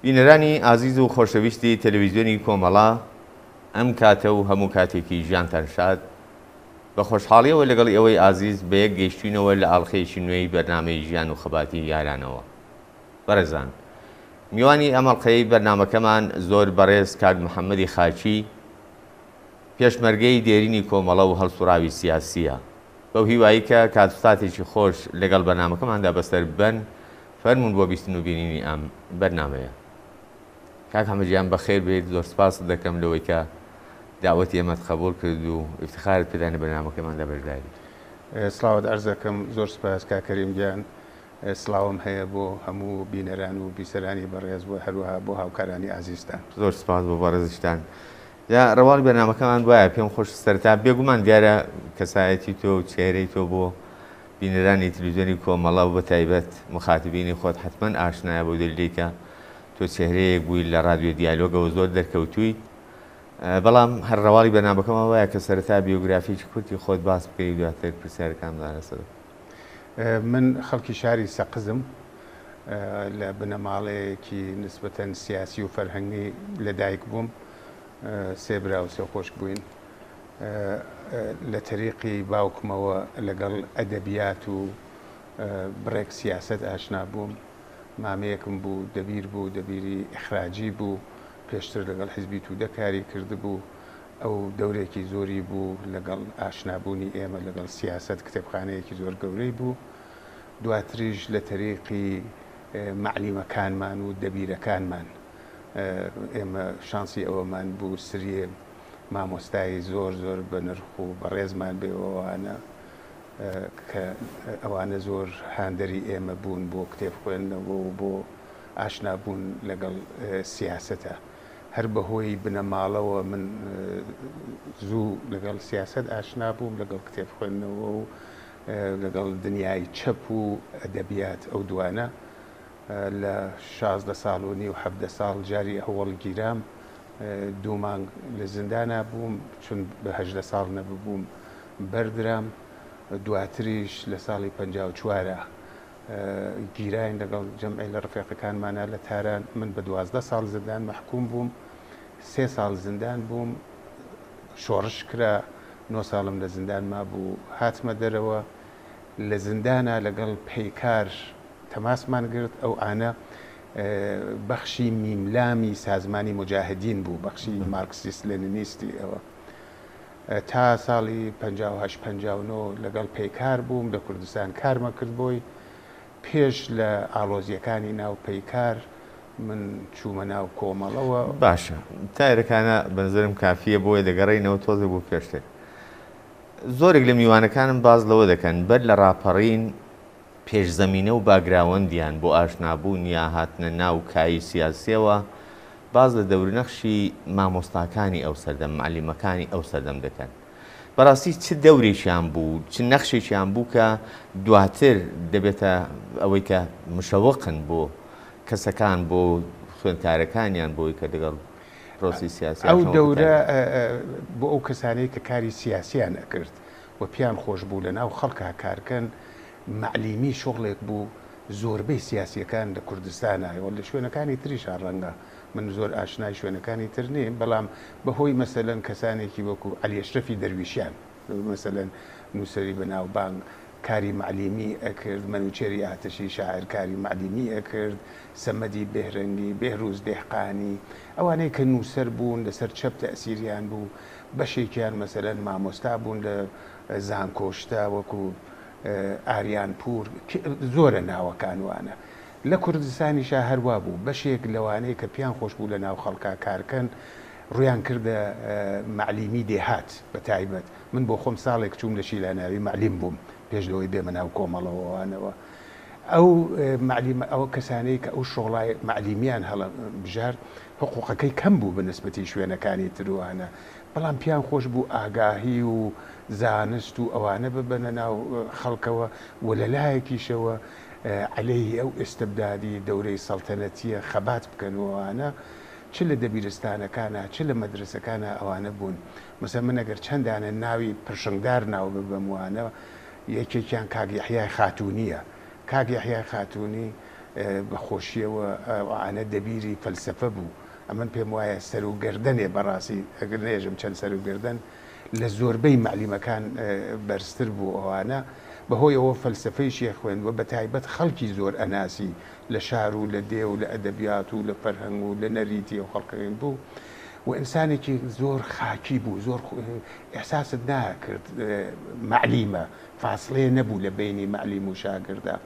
بینەرانی ئازیز و خۆشەویستی تەلەویزیۆنی کۆمەڵە، ئەم کاتە و هەموو کاتێکی ژیانتان شاد. بە خۆشحاڵیەوە لەگەڵ ئێوەی ئازیز بەیەک گەیشتوینەوە لە ئاڵقەیەکی نوێی بەرنامەی ژیان و خەباتی یارانەوە. بەڕێزان میوانی ئەم ئەڵقەیەی بەرنامەکەمان زۆر بەڕێز کاک محەممەدی خاکی پێشمەرگەی دێرینی کۆمەڵە و هەڵسوڕاوی سیاسییە. بەو هیوایەی کە کات و ساتێکی خۆش لەگەڵ بەرنامەکەماندا بەسەر ببەن، فەرموون بۆ بیستن و بینینی ئەم بەرنامەیە. کاک حەمە گیان بەخێر بێیت، زۆر سپاست دەکەم لەوەی کە داوەتی ئێمەت قەبووڵ کرد و ئیفتخارت پێداین لە بەرنامەکەماندا بەشداری. سڵاوت عەرز دەکەم، زۆر سپاس کاک کەریم گیان. سڵاوم هەیە بۆ هەموو بینەران و بیسەرانی بەڕێز و هەروەها بۆ هاوکارانی ئازیزتان. زۆر سپاس بۆ بەڕێزیشتان. جا ڕەواڵی بەرنامەکەمان وایە، پێم خۆشە سەرەتا بێگومان دیارە کەسایەتی تۆ و چێرەی تۆ بۆ بینەرانی تلویزیۆنی کۆمەڵە و بەتایبەت مخاتبینی خۆت حەتمەن ئاشنایە بەو دەلیلەی کە تۆ چێهرەیەک بووی لە ڕادیۆ دیالۆگەوە زۆر دەرکەوتوویت، بەڵام هەر ڕەواڵی بەرنامەکەمان وایە کە سەرەتا بیۆگرافیی کورتی خۆت باس بکەی و دواتر پرسیارەکانم ئاراستە دەکەم. من خەڵکی شاری سەقزم، لە بنەماڵەیەکی نسبەتەن سیاسی و فەرهەنگی لەدایک بووم، سێ برا و سێ خۆشک بووین. لە تەریقی باوکمەوە لەگەڵ ئەدەبیات و بڕێک سیاسەت ئاشنا بووم. مامەیەکم بوو دەبیر بوو، دەبیری ئیخراجی بوو، پێشتر لەگەڵ حیزبی توودە کاری کردبوو. ئەو دەورێکی زۆری بوو لەگەڵ ئاشنابوونی ئێمە لەگەڵ سیاسەت، کتێبخانەیەکی زۆر گەورەی بوو. دواتریش لە تەریقی مەعلیمەکانمان و دەبیرەکانمان ئێمە شانسی ئەوەمان بوو سریێ مامۆستای زۆر زۆر بەنرخ و بەڕێزمان بێ و ئەوانە کە ئەوانە زۆر هاندەری ئێمە بوون بۆ کتێب خوێندنەوە و بۆ ئاشنابوون لەگەڵ سیاسەتە. هەر بەهۆی بنەماڵەوە من زوو لەگەڵ سیاسەت ئاشنا بووم، لەگەڵ کتێب خوێندنەوە و لەگەڵ دنیای چەپ و ئەدەبیات ئەو دوانە. لە 16 ساڵ و نیو 17 ساڵ جاری ئەوەڵ گیرام، دوو مانگ لە زیندانا بووم، چون بە 18 ساڵ نەببووم بەردرام. دواتریش لە ساڵی 54 گیراین لەگەڵ جەمعێ لە ڕفێقەکانمانا لە تاران، من بە 12 ساڵ زیندان مەحکووم بووم، سێ ساڵ زیندان بووم، شۆڕش کرا، نۆ ساڵم لە زیندان مابوو، هاتمە دەرەوە، لە زیندانا لەگەڵ پەیکار تەماسمان گرت، ئەو ئانە بەخشی میملامی سازمانی موجاهدین بوو، بەخشی مارکسیست لێنینیستی ئەوە. تا ساڵی 58 59 لەگەڵ پەیکار بووم، لە کوردستان کارمە کرد بۆی. پێش لە ئاڵۆزییەکانی ناو پەیکار من چوومە ناو کۆمەڵەوە. باشە تا ئێرەکانە بەنزەرم کافیە بۆیە دەگەڕێینەوە تۆزێک بۆ پێشتر. زۆرێک لە میوانەکانم باس لەوە دەکەن بەر لە ڕاپەڕین پێشزەمینە و باگراوەندیان بۆ ئاشنابوون یا هاتنە ناو کایەی سیاسیەوە باس لە دەورونەخشی مامۆستاکانی ئەو سەردەم، معەلیمەکانی ئەو سەردەم دەکەن. بەڕاستی چ دەورێکیان بوو، چ نەخشێکیان بوو کە دواتر دەبێتە ئەوەی کە مشەوقن بۆ کەسەکان، بۆ خوێندکارەکانیان بۆی کە لەگەڵ پرۆسەی سیاسی ئەو ئاشنا دەورە بوون؟ بۆ ئەو کەسانەی کە کاری سیاسیان ئەکرد و پێیان خۆش بوو لە ناو خەڵکا کارکەن، مەعلیمی شوغڵێک بوو زۆربەی سیاسیەکان لە کوردستانا و لە شوێنەکانی تریشا ڕەنگە من زۆر ئاشنای شوێنەکانی تر نیم بەڵام بە هۆی مەسەلەن کەسانێکی وەکو عەلی ئەشرەفی دەرویشیان مەسەلەن نووسەری بەناوبانگ کاری مەعلیمی ئەکرد، مەنوچێری ئاتەشی شاعر کاری مەعلیمی ئەکرد، سەمەدی بێهرەنگی، بێهروز دێهقانی ئەوانەی کە نووسەر بوون لەسەر چەپ تەئسیریان بوو، بەشێکیان مەسەلەن مامۆستا بوون لە زانکۆشتا وەکو ئاریان پوور، زۆرە ناوەکان وانە. لە کوردستانیشا هەر وا بوو، بەشێک لەوانەی کە پێیان خۆش بوو لە ناو خەڵکا کار کەن ڕوویان کردە مەعلیمی دێهات بە تایبەت. من بۆ خۆم ساڵێک چووم لە شیلاناوی مەعلیم بووم پێش لەوەی بێمە ناو کۆمەڵەوە وانەوە. ئەو مەعلیمە ئەو کەسانەی کە ئەو شۆڵای مەعلیمیان هەڵە بژارد حقووقەکەی کەم بوو بە نسبەتی شوێنەکانی تر وانە. بەڵام پێیان خۆش بوو ئاگاهی و زانست و ئەوانە ببەنە ناو خەڵکەوە و لە لایەکیشەوە عەلەیهی ئەو ئیستبدادی دەورەی سەڵتەنەتییە خەبات بکەن و ئەوانە چ لە دەبیرستانەکانا چ لە مەدرەسەکانا ئەوانە بوون. مەسەلەن من ئەگەر چەند دانە ناوی پرشنگدار ناو ببەم وانە یەکێکیان کاک یەحیای خاتوونییە. کاک یەحیای خاتوونی بە خۆشیەوە ئەوانە دەبیری فەلسەفە بوو ئەمن پێم وایە سەر و گەردەنێ بەڕاستی ئەگەر نێژم چەند سەر و گەردەن لە زۆربەی مەعلیمەکان بەرزتر بوو ئەوانە بەهۆی ئەوە فەلسەفەیشی ئەخوێند و بەتایبەت خەڵکی زۆر ئەناسی لە شار و لە دێ و لە ئەدەبیات و لە فەرهەنگ و لە نەریتی ئەو خەڵکەین بوو و ئینسانێکی زۆر خاکی بوو زۆر ئیحساست ناکرد مەعلیمە فاسڵەیە نەبوو لە بەینی مەعلیم و شاگردا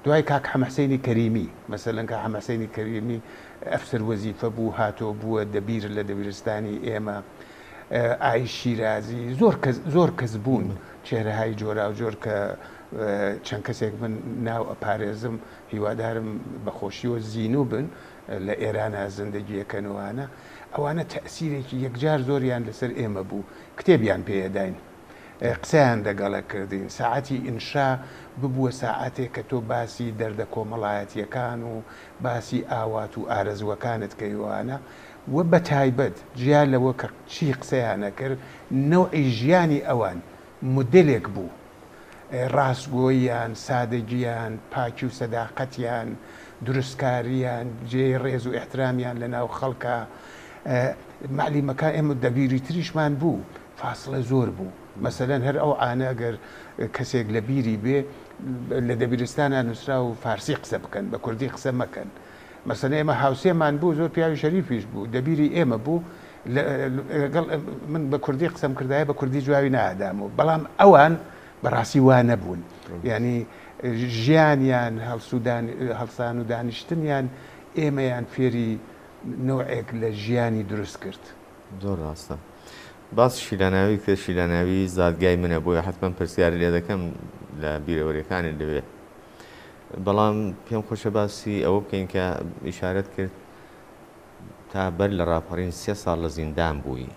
دوای کاک حەمەحسینی کەریمی مەسەلەن کاک حەمەحسینی کەریمی ئەفسەر وەزیفە بوو هاتۆ بووە دەبیر لە دەبیرستانی ئێمە ئای شیرازی زۆر کەس زۆر کەس بوون چێرەهای جۆراوجۆر کە چەند کەسێک من ناو ئەپارێزم هیوادارم بە خۆشیەوە زینوو بن لە ئێرانا زندگیەکەنوانە ئەوانە تەئسیرێکی یەکجار زۆریان لەسەر ئێمە بوو کتێبیان پێیەداین قسەیان دەگەڵە کردین ساعەتی ئینشا ببووە ساعەتێک کە تۆ باسی دەردە کۆمەڵایەتیەکان و باسی ئاوات و ئارەزووەکانت کەیوانە و بەتایبەت جیا لەوە کە چی قسەیان ئەکرد نەوعی ژیانی ئەوان مودێلێک بوو ڕاستگۆییان، سادەگییان، پاکی و سەداقەتیان، دروستکارییان، جێی ڕێز و ئیحترامیان لە ناو خەڵکا، مەعلیمەکان ئێمە دەبیری تریشمان بوو، فاسڵە زۆر بوو، مەسەلەن هەر ئەو عانە گەر کەسێک لە بیری بێ لە دەبیرستانا نووسراو فارسی قسە بکەن، بە کوردی قسە مەکەن. مەسەلەن ئێمە هاوسێمان بوو، زۆر پیاوی شەریفیش بوو، دەبیری ئێمە بوو، لەگەڵ من بە کوردی قسەم کردایە بە کوردی جوابی نادامەوە بەڵام ئەوان بەڕاستی وا نەبوون یعنی ژیانیان هەڵسوودان هەڵسان و دانیشتنیان ئێمەیان فێری نەوعێک لە ژیانی دروست کرد. زۆر ڕاستە. باسی شیلاناوی کرد، شیلاناوی زادگای منە بۆیە حەتمەن پرسیاری لێ دەکەم لە بیرەوەریەکانت لەوێ. بەڵام پێم خۆشە باسی ئەوە بکەین کە ئیشارەت کرد تا بەر لە ڕاپەڕین سێ ساڵ لە زیندان بووی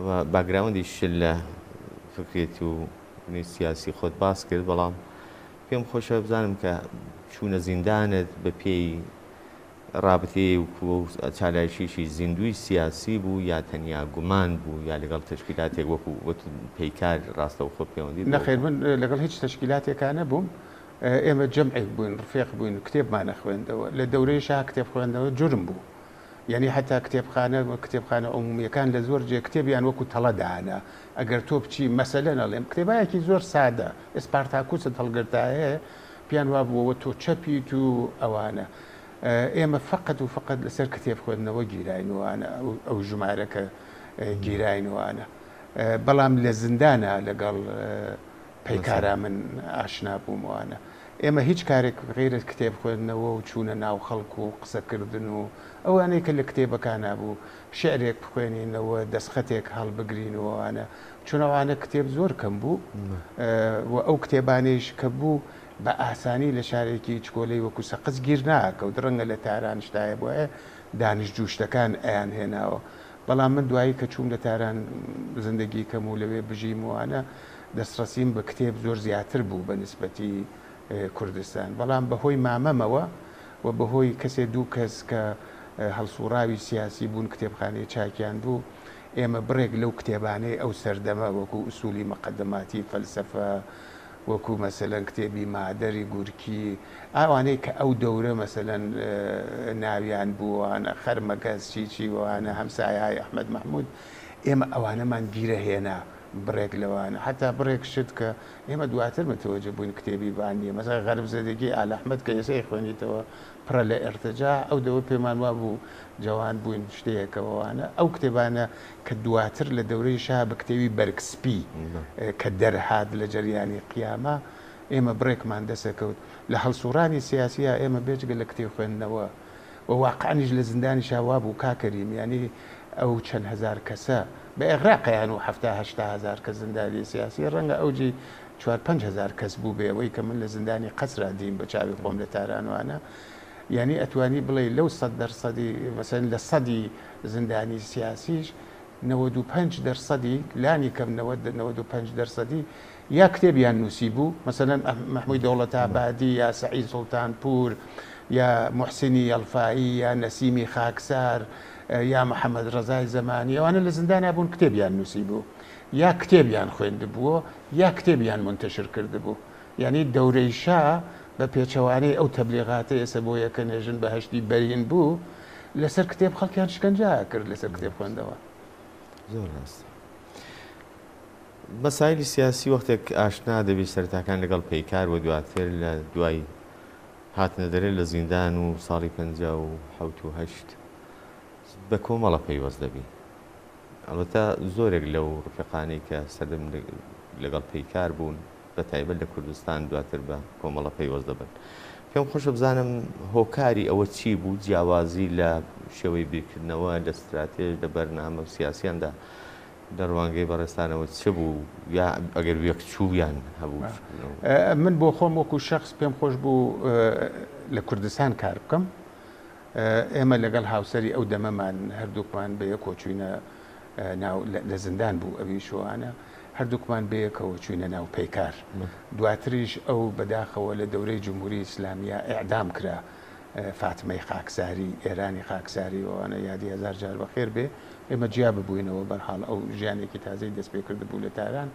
و background ی شت لە فکرێت و سیاسی خۆت باس کرد، بەڵام پێم خۆشە بزانم کە چوونە زیندانت بە پێی ڕابتەیە و چالاکیی زیندووی سیاسی بوو یا تەنیا گومان بوو یا لەگەڵ تەشکیلاتێک وەکو پەیکار ڕاستەوخۆ پەیوەندی؟ نەخێر من لەگەڵ هیچ تەشکیلاتێکا نەبووم. ئێمە جەمعێک بووین، ڕفێق بووین، کتێبمان ئەخوێندەوە. لە دەورەی شا کتێب خوێندنەوە جورم بوو. یانی حەتا کتێبخانە، کتێبخانە عومومییەکان لە زۆر جێ کتێبیان وەکوو تەڵە دانا. ئەگەر تۆ بچی مەسەلەن ئەڵێم کتێبایەکی زۆر سادە، ئێسپارتاکوست هەڵگرتایە، پێیان وا بوو ئەوە تۆ چەپیت و ئەوانە. ئێمە فەقەت و فەقەت لەسەر کتێب خوێندنەوە گیراین و ئەوانە، ئەو ژمارە کە گیراین و ئەوانە. بەڵام لە زیندانا لەگەڵ پەیکارا من ئاشنا بووم وانە. ئێمە هیچ کارێک غەیرە کتێب خوێندنەوە و چوونە ناو خەڵک و قسەکردن و ئەوانەی کە لە کتێبەکانا بوو، شیعرێک بخوێنینەوە، دەستخەتێک هەڵبگرین و ئەوانە. چون ئەوانە کتێب زۆر کەم بوو و ئەو کتێبانەیش کە بوو بە ئاسانی لە شارێکی چکۆلەی وەکوو سەقز گیر ناکەوت، ڕەنگە لە تاران شتایە بوایە دانشجوو شتەکان ئەیانهێناوە. بەڵام من دوایی کە چووم لە تاران زندگی کەم و لەوێ بژیم و ئەوانە، دەستڕەسیم بە کتێب زۆر زیاتر بوو بە نیسبەتی کوردستان. بەڵام بە هۆی مامەمەوە و بە هۆی کەسێ دوو کەس کە هەڵسووڕاوی سیاسی بوون کتێبخانەی چاکیان بوو، ئێمە بڕێک لەو کتێبانەی ئەو سەردەمە وەکوو ئوسوولی مقدماتی فەلسەفە، وەکوو مەسەلەن کتێبی مادەری گورکی، ئەوانەی کە ئەو دەورە مەسەلەن ناویان بوو، ئەوانە خەرمەگەز چی چی ئەوانە هەمسایەهای ئەحمەد مەحموود، ئێمە ئەوانەمان گیرە هێنا بڕێک لەوانە حەتا بڕێک شت کە ئێمە دواتر متوەجە بووین کتێبی بان نییە مەسەلەن غەرب زەدەگی ئال ئەحمەد کە ئێستا ئەیخوێنیتەوە پڕە لە ئیرتجاع ئەو دەوە پێمان وابوو جەوان بووین شتەیەکە ئەوانە ئەو کتێبانە کە دواتر لە دەورەی شا بە کتێبی بەرگ سپی کە دەرهات لە جەریانی قیامە ئێمە بڕێکمان دەسەکەوت لە هەڵسوڕانی سیاسیا ئێمە بێجگە لە کتێب خوێندنەوە و واقعنیش لە زیندانیشا وابوو کاک کەریم یانی ئەو چەند هەزار کەسە بە ئێغراقیان و 70 80 هەزار کەس زیندانی سیاسی ڕەنگە ئەوجی چوار پەنج هەزار کەس بووبێ ئەوەی کە من لە زیندانی قەسرا دیم بە چاوی خۆم لە تاران وانە یانی ئەتوانی بڵێی لەو سەد دەرسەدی مەسەلەن لە سەدی زیندانی سیاسیش 95 دەرسەدی لانی کەم 90 95 دەرسەدی یا کتێبیان نووسیبوو مەسەلەن مەحموی دەوڵەتابادی یا سەعید سوڵتانپوور یا موحسینی یەڵفایی یا نەسیمی خاکسار یا محەمەد ڕەزای زەمانی ئەوانە لە زیندانا بوون کتێبیان نووسیبوو یا کتێبیان خوێندبووە یا کتێبیان مونتەشر کردبوو یانی دەورەی شا بە پێچەوانەی ئەو تەبلیغاتەی ئێستا بۆ یەکە نێژن بەهەشتی بەرین بوو، لەسەر کتێب خەڵکیان شکەنجە ئەکرد لەسەر کتێب خوێندەوە. زۆر ڕاستە. مەسایلی سیاسی وەختێک ئاشنا دەبی سەرەتاکان لەگەڵ پەیکار و دواتر لە دوای هاتنە دەرێ لە زیندان و ساڵی 57 و هەشت بە کۆمەڵە پەیوەست دەبی. ئەڵبەتە زۆرێک لەو ڕفیقانەی کە سەردەم لەگەڵ پەیکار بوون بە تایبەت لە کوردستان دواتر بە کۆمەڵە پەیوەست دەبن. پێم خۆشە بزانم هۆکاری ئەوە چی بوو جیاوازی لە شێوەی بیرکردنەوە لە ستراتێژ لە بەرنامە و سیاسیاندا لە ڕوانگەی بەڕێزتانەوە چ بوو یا ئەگەر وێکچوویان هەبوو؟ من بۆ خۆم وەکو شەخس پێم خۆش بوو لە کوردستان کار بکەم. ئێمە لەگەڵ هاوسەری ئەو دەمەمان هەردووکمان بەیەکەوە چووینە ناو لە زیندان بوو ئەویش ئەوانە هەردووکمان بەیەکەوە چووینە ناو پەیکار دواتریش ئەو بەداخەوە لە دەورەی جمهوری ئیسلامیە ئیعدام کرا فاتمەی خاکساری ئێرانی خاکساری ئەوانە یادی هەزار جار بەخێر بێ ئێمە جیا ببووینەوە بەرحاڵ ئەو ژیانێکی تازەی دەست پێ کردبوو لە تاران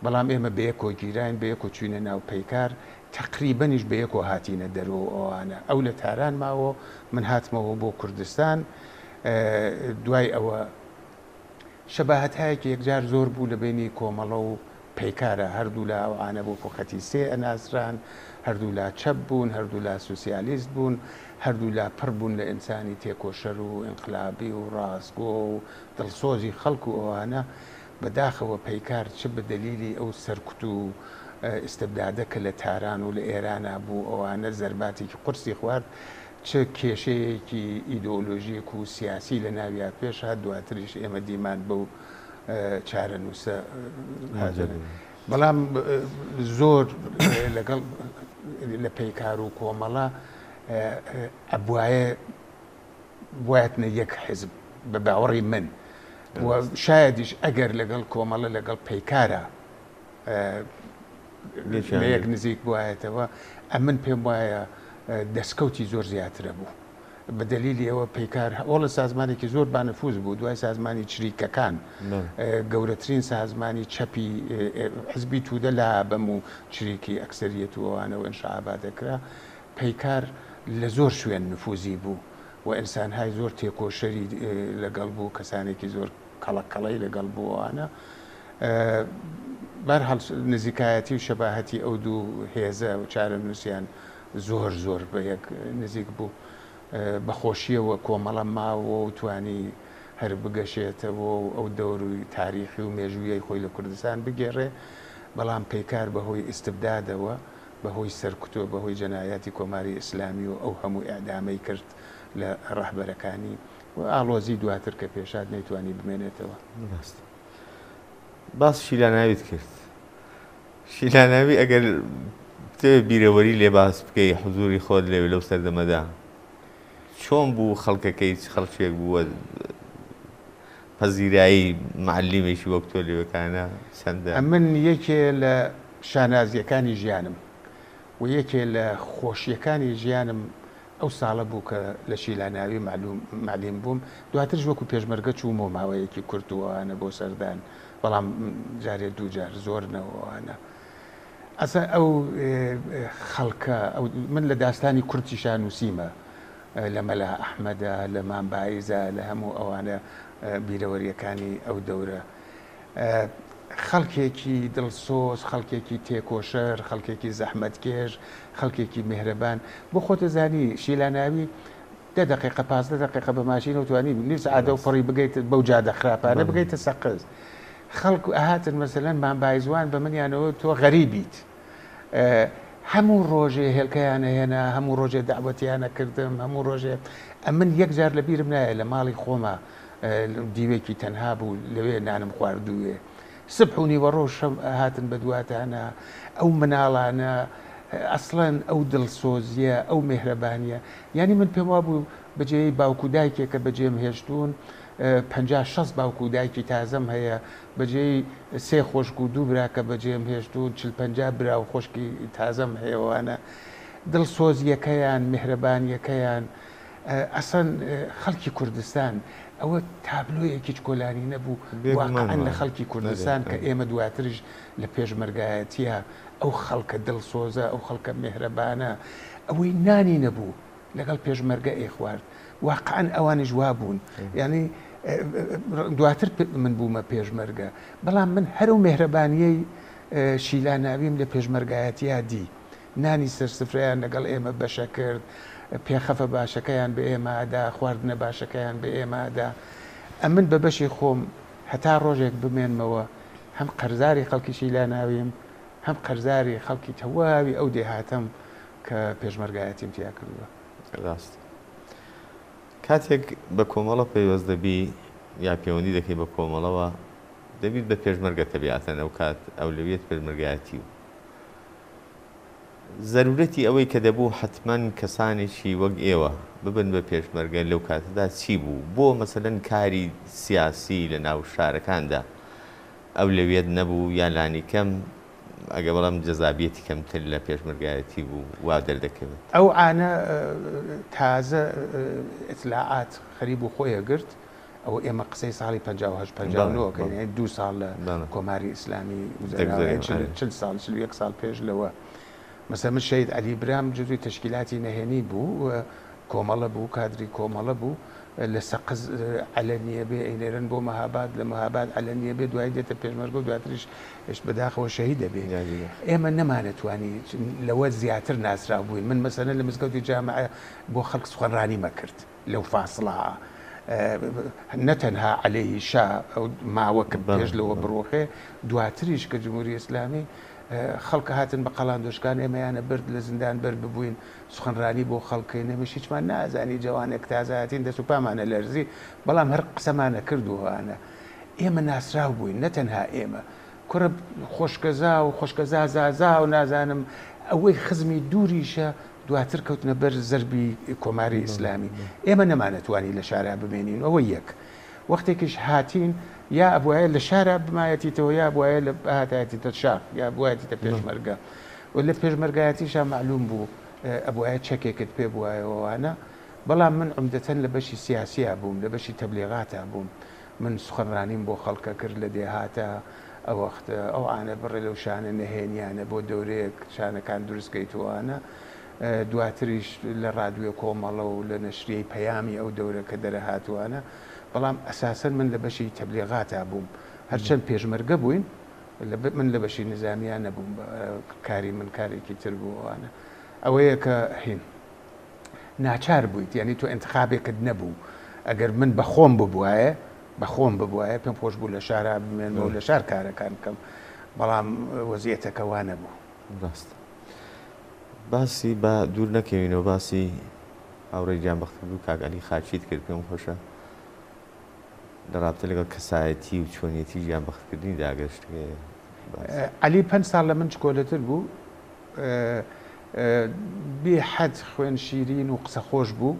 بەڵام ئێمە بەیەکەوە گیراین بەیەکەوە چووینە ناو پەیکار تەقریبەنیش بەیەکەوە هاتینە دەرەوە و ئەوانە ئەو لە تاران ماوە من هاتمەوە بۆ کوردستان دوای ئەوە شەباهەتهایەکی یەکجار زۆر بوو لە بەینی کۆمەڵە و پەیکارە هەردوولا ئەوانە وەکو خەتی سێ ئەناسران هەردوولا چەپ بوون هەردوولا سوسیالیست بوون هەردوولا پڕ بوون لە ئینسانی تێکۆشەر و ئینقلابی و ڕاستگۆ و دڵسۆزی خەڵک و ئەوانە بەداخەوە پەیکار چ بە دەلیلی ئەو سەرکوت و ئیستبدادە کە لە تاران و لە ئێرانا بوو ئەوانە زەرباتێکی قورسی خوارد، چ کێشەیەکی ئیدۆلۆژیک و سیاسی لە ناویا پێش هات، دواتریش ئێمە دیمان بەو چارەنووسە هاتن. بەڵام زۆر لەگەڵ لە پەیکار و کۆمەڵە ئەبوایە بوایەتنە یەک حیزب بە باوەڕی من و شایەدیش ئەگەر لەگەڵ کۆمەڵە لەگەڵ پەیکارە لە یەک نزیک بوایەتەوە ئەمن پێم وایە دەستکەوتی زۆر زیاترە بوو بە دەلیلی ئەوە پەیکار هەوڵە سازمانێکی زۆر بانفوز بوو دوای سازمانی چریکەکان گەورەترین سازمانی چەپی حزبی توودە لا بەم و چریکی ئەکسەریەت و ئەوانەوە ئینشعابا دەکرا پەیکار لە زۆر شوێن نفوزی بوو و ئینسانهای زۆر تێکۆشەری لەگەڵ بوو، کەسانێکی زۆر کەڵەک کەڵەی لەگەڵ بوو ئەوانە. بەرحاڵ نزیکایەتی و شەباهەتی ئەو دوو هێزە و چارەنووسیان زۆر زۆر بە یەک نزیک بوو. بە خۆشییەوە کۆمەڵە ماوە و توانی هەر بگەشێتەوە و ئەو دەوری تاریخی و مێژوویەی خۆی لە کوردستان بگێڕێ، بەڵام پەیکار بە هۆی ئیستبدادەوە بە هۆی سەرکوت و بە هۆی جەنایاتی کۆماری ئیسلامی و ئەو هەموو ئێعدامەی کرد لە ڕەهبەرەکانی و ئاڵۆزی دواتر کە پێشهات نەیتوانی بمێنێتەوە. ڕاستە. باسی شیلاناویت کرد. شیلاناوی ئەگەر بتەوێ بیرەوەری لێ باس بکەی حزووری خۆت لەوێ لەو سەردەمەدا چۆن بوو خەڵکەکەی چ خەڵکێک بوو پەزیرایی معەلیمێکی وەک تۆ لەوێکانە چەندە؟ ئەمن یەکێ لە شانازییەکانی ژیانم و یەکێ لە خۆشییەکانی ژیانم ئەو ساڵە بوو کە لە شیلاناوی مەعلیم بووم، دواتریش وەکوو پێشمەرگە چوومەوە ماوەیەکی کورت و ئەوانە بۆ سەردان، بەڵام جارێ دوو جار زۆر نەوە ئەوانە. ئەسڵەن ئەو خەڵکە، ئەو من لە داستانی کورتیشا نووسیمە، لە مەلا ئەحمەدە، لە مام بایزە، لە هەموو ئەوانە بیرەوەرییەکانی ئەو دەورە. خەڵکێکی دڵسۆز، خەڵکێکی تێکۆشەر، خەڵکێکی زەحمەتکێش، خەڵکێکی میهرەبان. بۆ خۆت ئەزانی شیلاناوی دە دەقیقە 15 دەقیقە بە ماشینەوە توانی نیو سەعات دەو پەڕی بگەیت بەو جادە خراپانە بگەیتە سەقز. خەڵک ئەهاتن مەسەلەن مام بایزوان بە منیانەوە تۆ غەریبیت. هەموو ڕۆژێ هێلکەیان ئەهێنا، هەموو ڕۆژێ دەعوەتیان ئەکردم، هەموو ڕۆژێ ئەمن یەک جار لە بیرم نایە لە ماڵی خۆما دیوێکی تەنها بوو لەوێ نانم خواردووێ. سبح و نیوەڕۆ و شەو ئەهاتن بە دواتانا، ئەو مناڵانە ئەسڵەن ئەو دڵسۆزییە، ئەو مێهرەبانییە، یانی من پێم وابوو بە جێی باوک و دایکێک کە بەجێم هێشتوون، 50 60 باوک و دایکی تازەم هەیە، بە جێی سێ خۆشک و دوو برا کە بەجێم هێشتوون، 40 50 برا و خۆشکی تازەم هەیە وانە. دڵسۆزییەکەیان، مێهرەبانییەکەیان، ئەسڵەن خەڵکی کوردستان ئەوە تابلۆیەکی چکۆلانی نەبوو بێگومان واقعەن لە وایە. خەڵکی بەلێ کوردستان کە بەلێ. ئێمە دواتریش لە پێشمەرگایەتیە ئەو خەڵکە دڵسۆزە ئەو خەڵکە مێهرەبانە ئەوەی نانی نەبوو لەگەڵ پێشمەرگە ئەیخوارد واقعەن ئەوانیش وابوون یانی دواتر من بوومە پێشمەرگە بەڵام من هەر ئەو مێهرەبانیەی شیلاناویم لە پێشمەرگایەتیا دی نانی سەر سفرەیان لەگەڵ ئێمە بەشە کرد پێخەفە باشەکەیان بە ئێمە ئەدا خواردنە باشەکەیان بە ئێمە ئەدا ئەمن بە بەشی خۆم هەتا ڕۆژێک بمێنمەوە هەم قەرزاری خەڵکی شیلاناویم هەم قەرزاری خەڵکی تەواوی ئەو دێهاتەم کە پێشمەرگایەتیم تیا کردووە. ڕاستە. کاتێک بە کۆمەڵە پەیوەست دەبی یا پەیوەندی دەکەی بە کۆمەڵەوە دەبیت بە پێشمەرگە تەبیعەتەن ئەو کات ئەولەویەت پێشمەرگایەتی و زەرورەتی ئەوەی کە دەبوو حەتمەن کەسانێکی وەک ئێوە ببن بە پێشمەرگە لەو کاتەدا چی بوو؟ بۆ مەسەلەن کاری سیاسی لە ناو شارەکاندا ئەولەویەت نەبوو یا لانیکەم ئەگەر بڵێم جەزابیەتی کەمتر لە پێشمەرگایەتی بوو وا دەردەکەوێت؟ ئەو عانە تازە ئیتلاعات خەریک بوو خۆی ئەگرت، ئەوە ئێمە قسەی ساڵی 58 59 ئەکەین، یانی دوو ساڵ لە کۆماری ئیسلامی گوزەراوە، 40 ساڵ 41 ساڵ پێش لەوە. مەسەلەن من شەهید عەلی برام جزوی تەشکیلاتی نەهێنی بوو، کۆمەڵە بوو، کادری کۆمەڵە بوو، لە سەقز عەلەنیە بێ ئەینێرن بۆ مەهاباد، لە مەهاباد عەلەنیە بێ دوایی دێتە پێشمەرگە و دواتریش بەداخەوە شەهید دەبێ. ئێمە نەمانەتوانی لەوە زیاتر ناسراو بووین. من مەسەلەن لە مزگەوتی جامعە بۆ خەڵک سوخەنڕانیم ئەکرد لەو فاسڵە نە تەنها عەلەیهی شا ئەو ماوە کە پێش لەوە بڕوخێ، دواتریش کە جمهوری ئیسلامی خەڵک هاتن بە قەڵاندۆشکان ئێمەیانە برد لە زیندان بەر ببووین سوخەنرانی بۆ خەڵک کەین ئێمەش هیچمان نازانی جەوانێک تازە هاتین دەست و پامان ئەلەرزی بەڵام هەر قسەمان ئەکرد و ئەوانە ئێمە ناسراو بووین نە تەنها ئێمە کوڕە خۆشکەزا و خۆشکەزا زازا و نازانم ئەوەی خزمی دووریشە دواتر کەوتنە بەر زەربی کۆماری ئیسلامی ئێمە نەمانەتوانی لە شارا بمێنین ئەوە یەک وەختێکیش هاتین یا ئەبوایە لە شارا بمایەتیتەوە یا ئەبوایە لە بهاتایەتیتە شاخ یا بوایەتیتە پێشمەرگە و لە پێشمەرگایەتیشا مەعلوم بوو ئەبوایە چەکێکت پێ بوایە و ئەوانە، بەڵام من عومدەتەن لە بەشی سیاسیا بووم، لە بەشی تەبلیغاتا بووم، من سوخەنڕانیم بۆ خەڵک ئەکرد لە دێهاتا، ئەوەخت ئەوعانە بڕێ لەو شانە نەهێنیانە بۆ دەورەیەک شانەکان دروست کەیت و ئەوانە، دواتریش لە ڕادوێ کۆمەڵە و لە نەشریەی پەیامی ئەو دەورە کە دەرەهات و ئەوانە، بەڵام ئەساسەن من لە بەشی تەبلیغاتا بووم، هەرچەند پێشمەرگە بووین، من لە بەشی نیزامیا نەبووم کاری من کارێکی تر بوو ئەوانە ئەوەیە کە هین ناچار بوویت یعنی تۆ انتخابێکت نەبوو ئەگەر من بە خۆم ببوایە بە خۆم ببوایە پێم خۆش بوو لە شارا بمێنمەوە لە شار کارەکان بکەم بەڵام وەزیەتەکە وا نەبوو. ڕاستە باسی با دوور نەکەوینەوە باسی هاوڕێی گیانبەختکردوو کاک عەلی خاکیت کرد پێم خۆشە لە ڕابتە لەگەڵ کەسایەتی و چۆنیەتی ژیان بەختکردنیدا ئەگەر شتێک هەیە باس. عەلی پەنج ساڵ لە من چکۆلەتر بوو، بێ حەد خوێن شیرین و قسە خۆش بوو،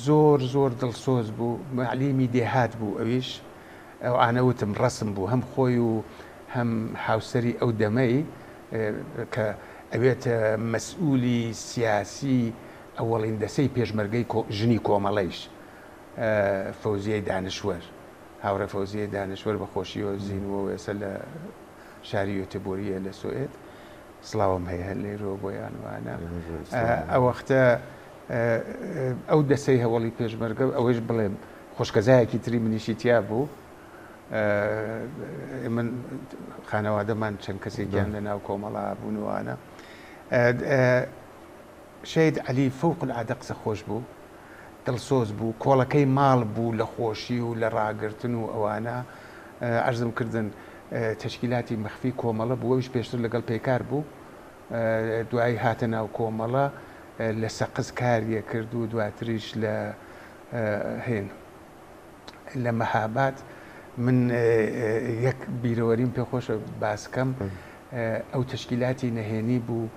زۆر زۆر دڵسۆز بوو، مەعلیمی دێهات بوو ئەویش، ئەوانە وتم ڕەسم بوو هەم خۆی و هەم هاوسەری ئەو دەمەی کە ئەبێتە مەسئولی سیاسی ئەوەڵین دەسەی پێشمەرگەی ژنی کۆمەڵەیش. فەوزیەی دانشوەر، هاوڕێ فەوزیەی دانشوەر بە خۆشیەوە زینووە و ئێستا لە شاری یۆتێبۆریە لە سۆئێد، سڵاوم هەیە هەر لێرەوە بۆیان وانە. ئەوەختە ئەو دەسەی هەوەڵی پێشمەرگە، ئەوەیش بڵێم خۆشکەزایەکی تری منیشی تیا بوو، من خانەوادەمان چەند کەسێکیان لە ناو کۆمەڵا بوون وانە. شەهید عەلی فەوق العادە قسە خۆش بوو، دڵسۆز بوو، کۆڵەکەی ماڵ بوو لە خۆشی و لە ڕاگرتن و ئەوانە، عەرزم کردن تەشکیلاتی مەخفی کۆمەڵە بوو، ئەویش پێشتر لەگەڵ پەیکار بوو، دوایی هاتە ناو کۆمەڵە، لە سەقز کاریە کرد و دواتریش لە هین لە مەهاباد. من یەک بیرەوەریم پێ خۆشە باس کەم، ئەو تەشکیلاتی نەهێنی بوو،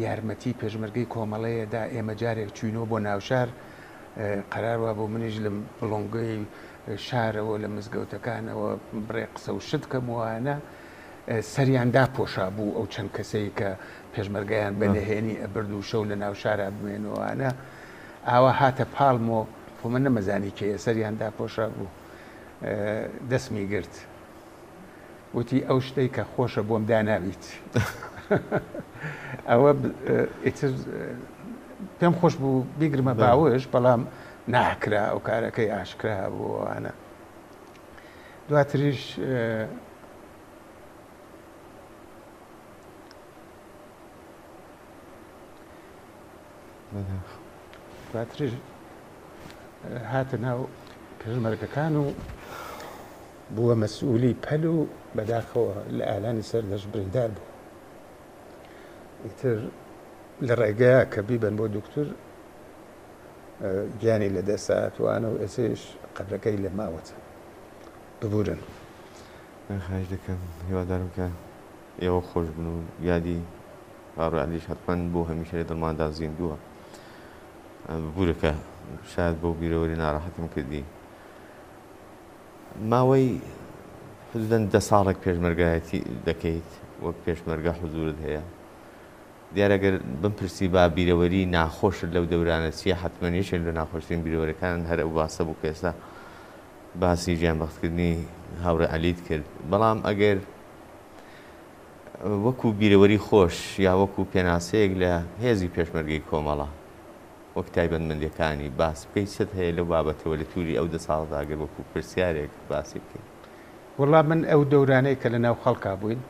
یارمەتی پێشمەرگەی کۆمەڵەیە دا، ئێمە جارێک چووینەوە بۆ ناوشار، قەرار وابوو منیش لە بڵۆنگۆی شارەوە لە مزگەوتەکانەوە بڕێ قسە و شت کەم و ئەوانە، سەریان داپۆشابوو ئەو چەند کەسەی کە پێشمەرگەیان بە نهێنی ئەبرد و شەو لە ناوشارا بمێن و ئەوانە، ئاوا هاتە پاڵم و. خۆ من نەمەزانی کێیە سەریان داپۆشا بوو دەستمی گرت وتی ئەو شتەی کە خۆشە بۆم داناویت ئەوە ئیتر پێم خۆش بوو بیگرمە باوەش بەڵام ناکرا ئەو کارەکەی ئاشکرا بوو ئەوانە دواتریش دواتریش هاتە ناو پێشمەرگەکان و بووە مەسئولی پەل و بەداخەوە لە ئالانی سەردەشت بریندار بوو. ئیتر لە ڕێگەیا کە بیبەن بۆ دوکتور گیانی لە دەست هاتوانە و ئێسەیش قەبرەکەی لە ماوەتە. ببورن. خواهش دەکەم هیوادارم کە ئێوە خۆش بن و یادی هاوڕێ عەلیش حەتمەن بۆ هەمیشە لە دڵماندا زیندووە. ببورە کە شاید بەو بیرەوەری ناڕەحەتم کردی. ماوەی حدودەن دە ساڵێک پێشمەرگایەتی دەکەیت وەک پێشمەرگە حزورت هەیە دیارە گەر بمپرسی با بیرەوەری ناخۆشت لەو دەورانە چییە حتمما یەکێک لە ناخۆشترین بیرەوەرەکان هەر ئەو باسە بوو کە ئێستا باسی گیانبەختکردنی هاوڕێ عەلیت کرد بەڵام ئەگەر وەکو بیرەوەری خۆش یا وەکو پێناسەیەک لە هێزی پێشمەرگەی کۆمەڵە وەک تایبەتمەندیەکانی باس بکەی چت هەیە لەو بابەتەوە لە توری ئەو دە ساڵەدا گەر وەکو پرسیارێک باسی بکەی؟ وەڵا من ئەو دەورانەی کە لە ناو خەڵکا بووین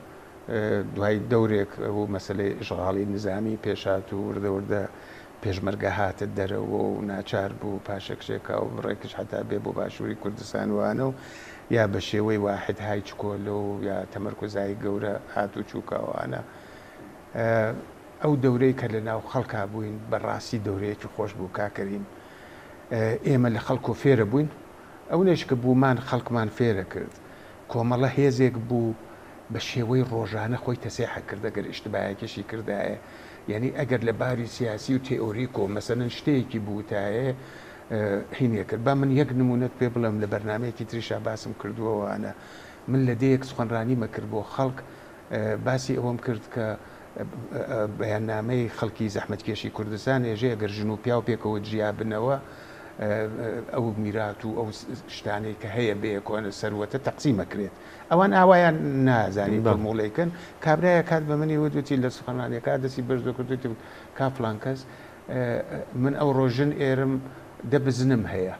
دوای دەورێک ئەو مەسەلەی ئیشغاڵی نیزامی پێش هات و وردە وردە پێشمەرگە هاتە دەرەوە و ناچار بوو پاشەکشێ کا و بڕێکیش حەتا بێ بۆ باشووری کوردستان وانە و یا بە شێوەی واحد های چکۆلە و یا تەمەرکوزایی گەورە هات و چوو کا وانە ئەو دەورەی کە لە ناو خەڵکا بووین بە ڕاستی دەورەیەکی خۆش بوو کاک کەریم ئێمە لە خەڵکۆ فێرە بووین ئەونەیش کە بوومان خەڵکمان فێرە کرد کۆمەڵە هێزێک بوو بە شێوەی ڕۆژانە خۆی تەسێحە کرد ئەگەر ئیشتبایەکیشی کردایە یانی ئەگەر لە باری سیاسی و تێئۆریکۆ مەسەلەن شتەیەکی بووتایە هینێ کرد با من یەک نموونەت پێ بڵێم لە بەرنامەیەکی تریشا باسم کردووە وانە من لە دێیەک سخەنرانیمە کرد بۆ خەڵک باسی ئەوەم کرد کە بەیاننامەی خەڵکی زەحمەتکێشی کوردستان ئێژێ ئەگەر ژن و پیاو پێکەوە جیا بنەوە ئەو میرات و ئەو شتانەی کە هەیە بەیەکۆنە سەروەتە تەقسیم ئەکرێت ئەوان ئاوایان نازانی فەرموڵەی کەن کابرایەک هات بە منی وت وتی لە سوخەنرانیەکە دەستی بەرزۆ کرد وتی کا فڵان کەس من ئەوڕۆ ژن ئێرم دە بزنم هەیە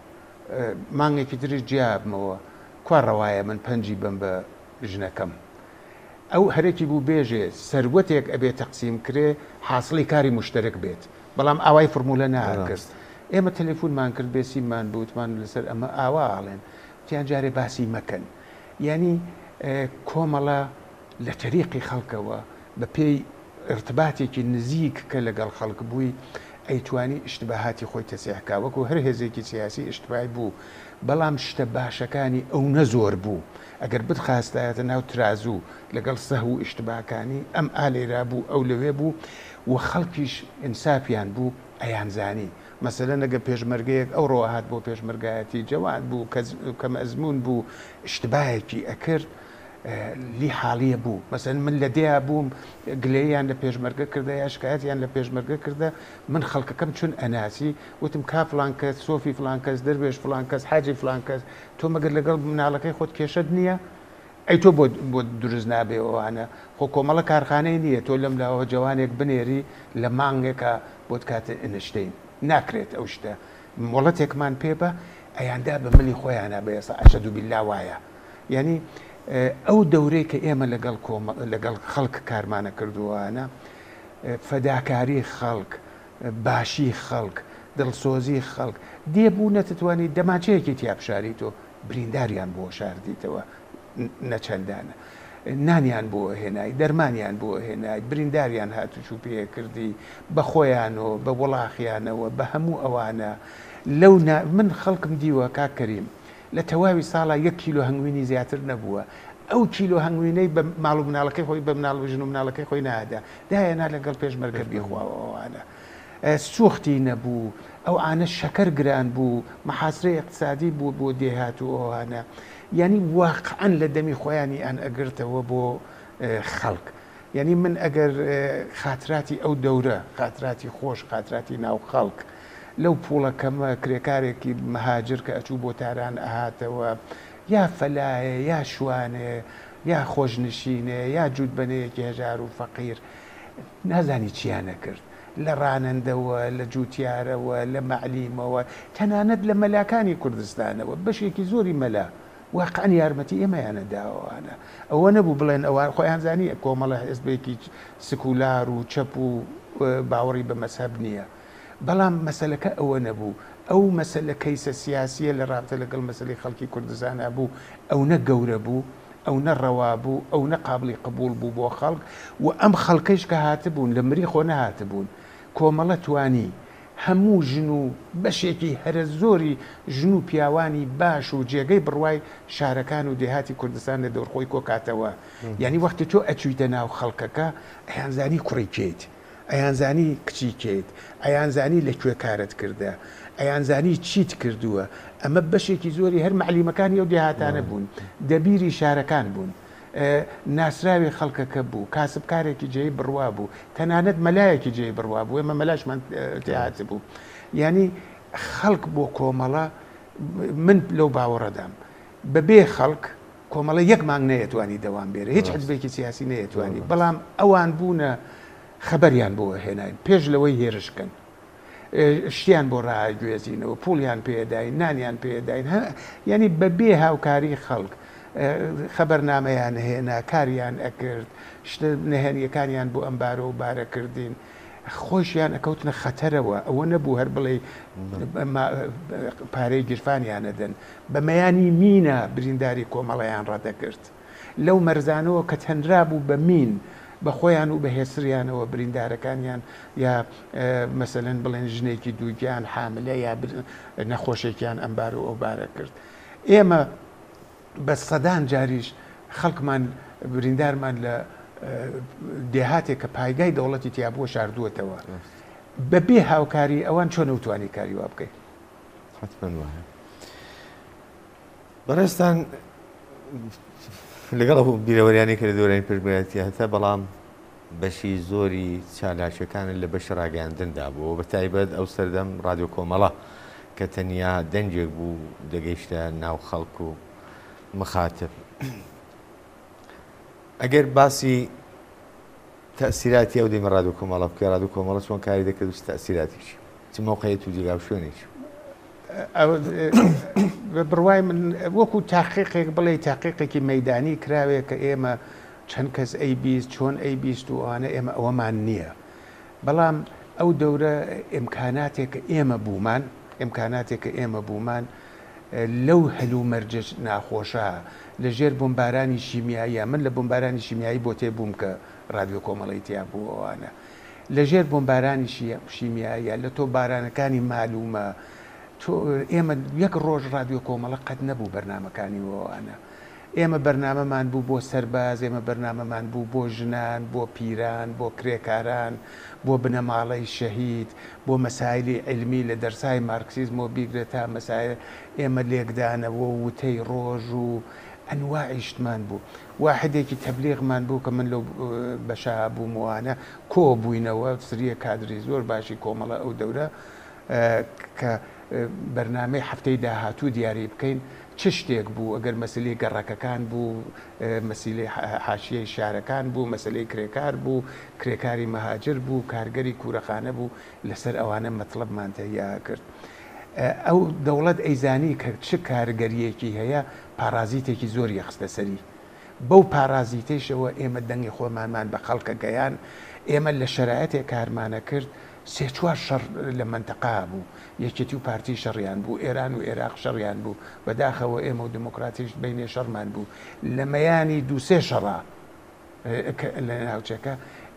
مانگێکی تریش جیابمەوە کوا ڕەوایە من پەنجی بەم بە ژنەکەم ئەو هەرەکی بوو بێژێ سەروەتێک ئەبێ تەقسیم کرێ حاسڵی کاری موشتەرەک بێت بەڵام ئاوای فڕمولە ناکرد ئێمە تەلەفونمان کرد بێسیممان بوو وتمان لەسەر ئەمە ئاوا ئەڵێن وتیان جارێ باسی مەکەن یانی کۆمەڵە لە تەریقی خەڵکەوە بە پێی ئیرتباتێکی نزیک کە لەگەڵ خەڵک بووی ئەیتوانی ئیشتباهاتی خۆی تەسیح کا وەکو هەر هێزێکی سیاسی ئیشتبای بوو بەڵام شتە باشەکانی ئەونە زۆر بوو ئەگەر بتخواستایەتە ناو ترازوو لەگەڵ سەهو و ئیشتباکانی ئەم ئا لەیرا بوو ئەو لەوێ بوو و خەڵکیش ئینسافیان بوو ئەیانزانی مەسەلەن ئەگەر پێشمەرگەیەک ئەوڕۆ ئەهات بۆ پێشمەرگایەتی جەوان بوو کەم ئەزموون بوو ئیشتبایەکی ئەکرد لی حاڵیە بوو مەسەلەن من لە دێیا بووم گلەییان لە پێشمەرگە کردە یا شکایەتیان لە پێشمەرگە کردە من خەڵکەکەم چون ئەناسی وتم کا فڵان کەس سۆفی فڵان کەس دەروێش فڵان کەس حاجی فڵان کەس تۆ مەگەر لەگەڵ مناڵەکەی خۆت کێشەت نییە؟ ئەی تۆ بۆ بۆت دروست نابێ ئەوانە؟ خۆ کۆمەڵە کارخانەی نییە تۆ لەم لاوە جەوانێک بنێری لە مانگێکا بۆت کاتە ئینشتەین ناکرێت ئەو شتە مۆڵەتێکمان پێ بە ئەیاندا بە ملی خۆیانا بە ئێستا ئەشەدو بیللا وایە یانی ئەو دەورەی کە ئێمە لەگەڵ کۆمە لەگەڵ خەڵک کارمانە کردووانە فەداکاری خەڵک باشی خەڵک، دڵسۆزی خەڵک، دێ بوو نەتتوانی دەمانچەیەکی تیا بشاریتۆ، برینداریان بۆ شاردیتەوە نە چەندانە. نانیان بۆ هێنای، دەرمانیان بۆ هێنای، برینداریان هاتوچوو پێ کردی، بە خۆیانەوە، بە وڵاخیانەوە، بە هەموو ئەوانە. لەو نا من خەڵکم دیوە کاک کەریم، لە تەواوی ساڵا یەک کیلۆ هەنگوینی زیاتر نەبووە. ئەو کیلۆ هەنگوینەی بە ماڵ و مناڵەکەی خۆی، بە مناڵ و ژن و مناڵەکەی خۆی نادا. دایەنا لەگەڵ پێشمەرگە بیخوا و ئەوانە. سوختی نەبوو، ئەو عانە شەکەر گران بوو، محاسرەی ئیقتسادی بوو بۆ دێهات و ئەوانە. یانی واقعەن لە دەمی خۆیانی ئان ئەگرتەوە بۆ خەڵک. یانی من ئەگەر خاتراتی ئەو دەورە، خاتراتی خۆش، خاتراتی ناو خەڵک. لەو پوڵە کەمە کرێکارێکی مهاجر کە ئەچوو بۆ تاران ئەهاتەوە، یا فەلایە یا شوانێ یا خۆشنشینێ یا جووتبەنەیەکی هەژار و فەقیر، نازانی چییان ئەکرد، لە ڕانەندەوە، لە جووتیارەوە، لە مەعلیمەوە، تەنانەت لە مەلاکانی کوردستانەوە، بەشێکی زۆری مەلا واقعەن یارمەتی ئێمەیان ئەداوە ئەوانە. ئەوە نەبوو بڵێن ئەوان خۆیان زانی کۆمەڵە حزبێکی سکولار و چەپ و باوەڕی بە مەزهەب نییە. بەڵام مەسەلەکە ئەوە نەبوو. ئەو مەسەلە کەیسە سیاسییە لە ڕابتە لەگەڵ مەسەلەی خەڵکی کوردستانا بوو، ئەونە گەورە بوو، ئەونە ڕەوا بوو، ئەونە قابڵی قبووڵ بوو بۆ خەڵک و ئەم خەڵکەیش کە هاتبوون لە مریخۆ نەهاتبوون. کۆمەڵە توانی هەموو ژن و بەشێکی هەرە زۆری ژن و پیاوانی باش و جێگەی بڕوای شارەکان و دێهاتی کوردستان لە دەور خۆی کۆکاتەوە. یانی وەختی تۆ ئەچوویتە ناو خەڵکەکە ئەیانزانی کوڕی کێیت. ئەیانزانی کچی کێیت، ئەیانزانی لە کوێ کارت کردە، ئەیانزانی چیت کردووە، ئەمە بەشێکی زۆری هەر مەعلیمەکانی ئەو دێهاتانە بوون، دەبیری شارەکان بوون، ناسراوی خەڵکەکە بوو، کاسبکارێکی جێی بڕوا بوو، تەنانەت مەلایەکی جێی بڕوا بوو، ئێمە مەلاشمان تێهاتبوو. یانی خەڵک بۆ کۆمەڵە، من لەو باوەڕەدام بەبێ خەڵک کۆمەڵە یەک مانگ نەیەتوانی دەوام بێرێ، هیچ حزبێکی سیاسی نەیەتوانی، بەڵام ئەوان بوونە خەبەریان بۆ هێناین پێش لەوەی هێرش کەن، شتیان بۆ ڕائەگوێزینەوە، پوڵیان پێداین، نانیان پێداین، یانی بەبێ هاوکاری خەڵک خەبەرنامەیان هێنا، کاریان ئەکرد، شتە نهێنیەکانیان بۆ ئەمبارە و بارە کردین، خۆیشیان ئەکەوتنە خەتەرەوە، ئەوە نەبوو هەر بڵێی پارەی گیرفانیان ئەدەن، بە مەیانی مینە برینداری کۆمەڵەیان ڕادەکرد. لەو مەرزانەوە کە تەنرابوو بە مین، بە خۆیان و بە هێسریانەوە بریندارەکانیان یا مەسەلەن بڵێن ژنێکی دووگیان، حاملە، یا نەخۆشێکیان ئەمبار و ئەوبارە کرد. ئێمە بە سەدان جاریش خەڵکمان بریندارمان لە دێهاتێک کە پایگای دەوڵەتی تیا بووە شاردووەتەوە. بە بێ هاوکاری ئەوان چۆن ئەوتوانی کاری وا بکەی؟ حەتمەن وایە. بەڕێزتان لەگەڵ ئەو بیرەوەریانەی کە لە دەورانی پێشمەرگایەتی هەتە، بەڵام بەشی زۆری چالاکیەکانت لە بەشی ڕاگەیاندندا بوو، بە تایبەت ئەو سەردەم ڕادیۆ کۆمەڵە کە تەنیا دەنگێک بوو دەگەیشتە ناو خەڵک و مخاتب. ئەگەر باسی تەئسیراتی ئەو دەمی ڕادیۆ کۆمەڵە بکەی، ڕادیۆ کۆمەڵە چۆن کاری دەکرد و چ تەئسیراتێکی، چ مەوقعیەت و جێگا و شوێنێکی؟ بە بڕوای من وەکو تاقیقێک بڵێ تاقیقێکی مەدانی کراوێ کە ئێمە چەند کەس ئەیبیست چۆن ئەیبیست و ئەوانە ئێمە ئەوەمان نییە بەڵام ئەو دەورە ئیمکاناتێک کە ئێمە بوومان ئیمکاناتێک کە ئێمە بوومان لەو هەلومەرجە ناخۆشە لە ژێر بۆمبارانی شیمیاییە، من لە بۆمبارانی شیمیایی بۆ تێ بووم کە ڕادیۆ کۆمەڵەی تیا بوو ئەوانە لە ژێر بۆمبارانی شیمیاییە لە تۆپبارانەکانی مالومە تۆ ئێمە یەک ڕۆژ ڕادیۆ کۆمەڵە قەت نەبوو بەرنامەکانی ئەوانە ئێمە بەرنامەمان بوو بۆ سەرباز، ئێمە بەرنامەمان بوو بۆ ژنان، بۆ پیران، بۆ کرێکاران، بۆ بنەماڵەی شەهید، بۆ مەسایلی عیلمی لە دەرسای مارکسیزمەوە بیگرە تا مەسایل، ئێمە لێکدانەوە و وتەی ڕۆژ و ئەنواعی شتمان بوو. واحدێکی تەبلیغمان بوو کە من لەو بەشە بووم و ئەوانە کۆ بووینەوە، سریە کادری زۆر باشی کۆمەڵە ئەو دەورە کە بەرنامەی هەفتەی داهاتوو دیاری بکەین، چ شتێک بوو، ئەگەر مەسەلەی گەڕەکەکان بوو، مەسیلەی حاشیەی شارەکان بوو، مەسەلەی کرێکار بوو، کرێکاری مەهاجر بوو، کارگەری کوورەخانە بوو، لەسەر ئەوانە مەتڵەبمان تەهیا ئەکرد. ئەو دەوڵەت ئەیزانی کە چ کارگەرییەکی هەیە، پاڕازیتێکی زۆری ئەخستە سەری. بەو پاڕازیتەیشەوە ئێمە دەنگی خۆمانمان بە خەڵک ئەگەیان. ئێمە لە شەرایتێک کارمان ئەکرد، سێ چوار شەڕ لە مەنتەقە بوو، یەکێتی و پارتی شەڕیان بوو، ئێران و ئێراق شەڕیان بوو، بەداخەوە ئێمە و دێمۆکراتیش بەینێ شەڕمان بوو، لە مەیانی دوو سێ شەڕا لە ناوچەکە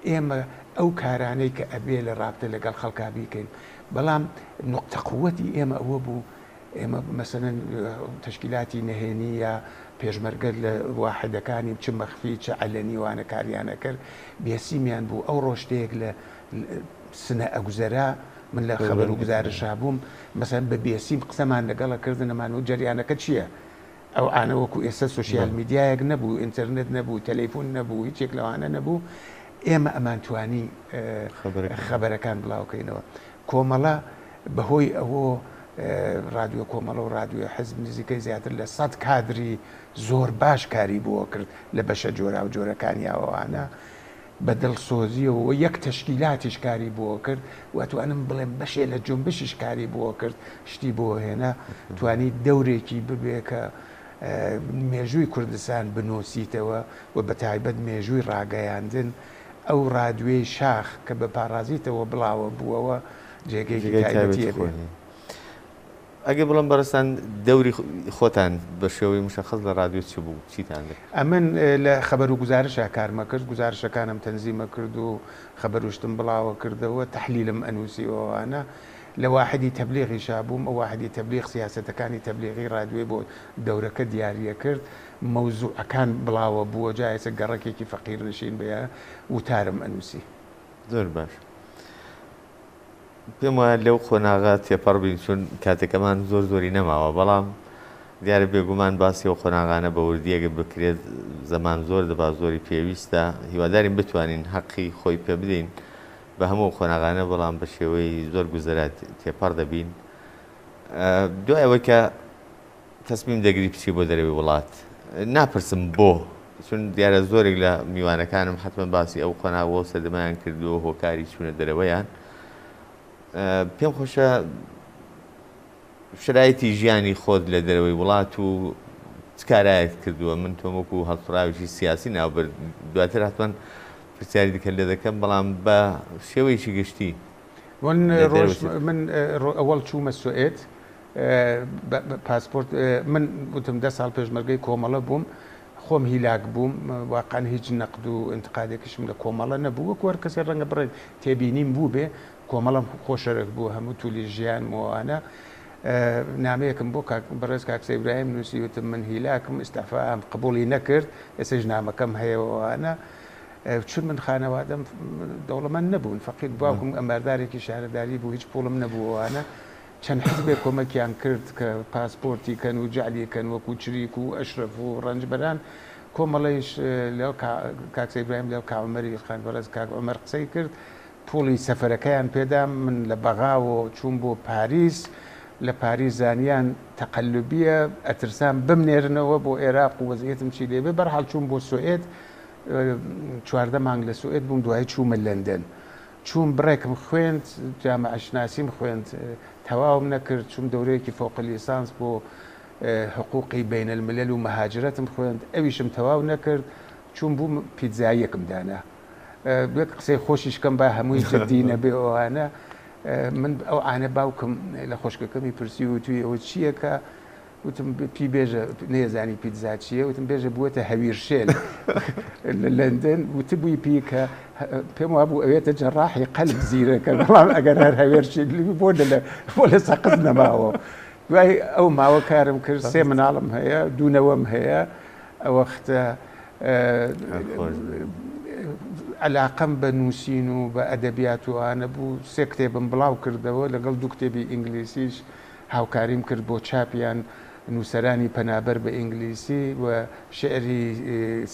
ئێمە ئەو کارانەی کە ئەبێ لە ڕابتە لەگەڵ خەڵکا بیکەین، بەڵام نوقتە قوەتی ئێمە ئەوە بوو ئێمە مەسەلەن تەشکیلاتی نەهێنی یا پێشمەرگە لە واحدەکانی چ مەخفی چ عەلەنی وانە کاریان ئەکرد بێسیمیان بوو ئەو ڕۆشتەیەک لە سنە ئەگوزەرا من لە خەبەر و گوزارشا بووم مەسەلەن بە بێسیم قسەمان لەگەڵ ئەکردن ئەمان و جەریانەکە چییە ئەو ئانە وەکو ئێستا سۆشیال میدیایەک نەبوو ئینتەرنێت نەبوو تەلەیفون نەبوو هیچێک لەوانە نەبوو ئێمە ئەمانتوانی خەبەرەکان بڵاوکەینەوە کۆمەڵە. بەهۆی ئەوە ڕادیۆ کۆمەڵە و ڕادیۆ حزب نزیکەی زیاتر لە سەد کادری زۆر باش کاری بۆ کرد لە بەشە جۆراوجۆرەکانیاوانە بە دڵسۆزیەوە و یەک تەشکیلاتیش کاری بۆ کرد و ئەتوانم بڵێم بەشێ لە جونبشیش کاری بۆ کرد شتی بۆ هێنا توانی دەورێکی ببێ کە مێژووی کوردستان بنووسیتەوە و بە تایبەت مێژووی ڕاگەیاندن ئەو ڕادوێی شاخ کە بە پاڕازیتەوە بڵاوە بووەوە جێگەیەکی تایبەتی بێ. ئەگەر بڵێم بەڕێزتان دەوری خۆتان بە شێوەی مشەخەس لە ڕادیۆ چ بوو؟ چیتان دەکرد؟ ئەمن لە خەبەر و گوزارشا کارمە کرد، گوزارشەکانم تەنزیمە کرد و خەبەر و شتم بڵاوە کردەوە، تەحلیلم ئەنووسی و ئەوانە. لە واحدی تەبلیغیشا بووم، ئەو واحدی تەبلیغ سیاسەتەکانی تەبلیغی ڕادیۆی بۆ دەورەکە دیارییە کرد، مەوزووعەکان بڵاوە بووە، جا ئێستا گەڕەکێکی فەقیرنشین بێ وتارم ئەنووسی. زۆر باش. پێم وایە لەو قۆناغە تێپەڕ بین چون کاتەکەمان زۆر زۆری نەماوە بەڵام دیارە بێگومان باسی ئەو قۆناغانە بە وردی ئەگەر بکرێت زەمان زۆر دەبا زۆری پێویستە هیوادارین بتوانین حەقی خۆی پێ بدەین بە هەموو قۆناغانە بەڵام بە شێوەی زۆر گوزەرا تێپەڕ دەبین دوای ئەوەی کە تەسمیم دەگری بچی بۆ دەرەوەی وڵات ناپرسم بۆ چون دیارە زۆرێک لە میوانەکانم حتمما باسی ئەو قۆناغ و سەردەمایان کردو هۆکاری چوونە دەرەوەیان پێم خۆشە شرایەتی ژیانی خۆت لە دەرەوەی وڵات و چ کارایەک کردووە من تۆم وەکو هەڵسوڕاوێکی سیاسی ناوبرد دواتر حتمما پرسیاری دیکە لێ دەکەم بەڵام بە شێوەیەکی گشتی من ڕۆژ من ئەوەڵ چوومە سوئێت پاسپۆرت من وتم دە ساڵ پێشمەرگەی کۆمەڵە بووم خۆم هیلاک بووم واقعا هیچ نەقد و انتقادێکیشم لە کۆمەڵە نەبوو وەکو هەر کەسێک ڕەنگە بڕێ تێبینیم بوو بێ کۆمەڵم خۆشەرەک بوو هەموو تولی ژیانم و ئەوانە نامەیەکم بۆ کاک بەڕێز کاک سەید ئیبراهیم نووسی وتم من هیلاکم ئیستعفام قبوڵی نەکرد ئێستاش نامەکەم هەیە و ئەوانە چون من خانەوادەم دەوڵەمەند نەبوون فەقیر باوکم ئەمباردارێکی شارەداری بوو هیچ پوڵم نەبوو ئەوانە چەند حزبێک کۆمەکیان کرد کە پاسپۆرتی کەن و جەعلی کەن وەکو چریک و ئەشرەف و ڕەنجبەران، کۆمەڵەیش لەگەڵ کاک سەید ئیبراهیم لەگەڵ کاک عومەری خان بەڕێز کاک عومەر قسەی کرد، پوڵی سەفەرەکەیان پێدام، من لە بەغاوە چووم بۆ پاریس، لە پاریس زانیان تەقەلوبیە، ئەترسان بمنێرنەوە بۆ ئێراق و وەزعیەتم چی لێبێ، بەرحاڵ چووم بۆ سوئێد، 14 مانگ لە سوئێد بووم، دوایی چوومە لەندەن. چووم بڕێکم خوێند، جامعەشناسیم خوێند، تەواوم نەکرد، چووم دەورەیەکی فوق لیسانس بۆ حقوقی بین الملل و مهاجرەتم خوێند، ئەویشم تەواو نەکرد، چووم بووم پیتزاییەکم دانا. یەک قسەی خۆشیش کەم با هەمووی جدی نەبێ ئەوانە. من ئەو عانە باوکم لە خۆشکەکەمی پرسی وتوی ئەوە چییە کە وتم پی بێژە نەیەزانی پیتزا چییە وتم بێژە بووەتە هەویرشێل لە لەندەن وتبووی پی کە پێم وابوو ئەوێتە جەڕاحی قەلب زیرەکە بەڵام ئەگەر هەر هەوێرشێل بۆ لە بۆ لە سەقز نەماوە دوای ئەو ماوە کارم کرد سێ مناڵم هەیە دوو نەوەم هەیە ئەوەختە علاقەم بە نووسین و بە ئەدەبیات و ئانە بوو سێ کتێبم بڵاو کردەوە لەگەڵ دوو کتێبی ئینگلیسیش هاوکاریم کرد بۆ چاپیان نووسەرانی پەنابەر بە ئینگلیسی و شیعری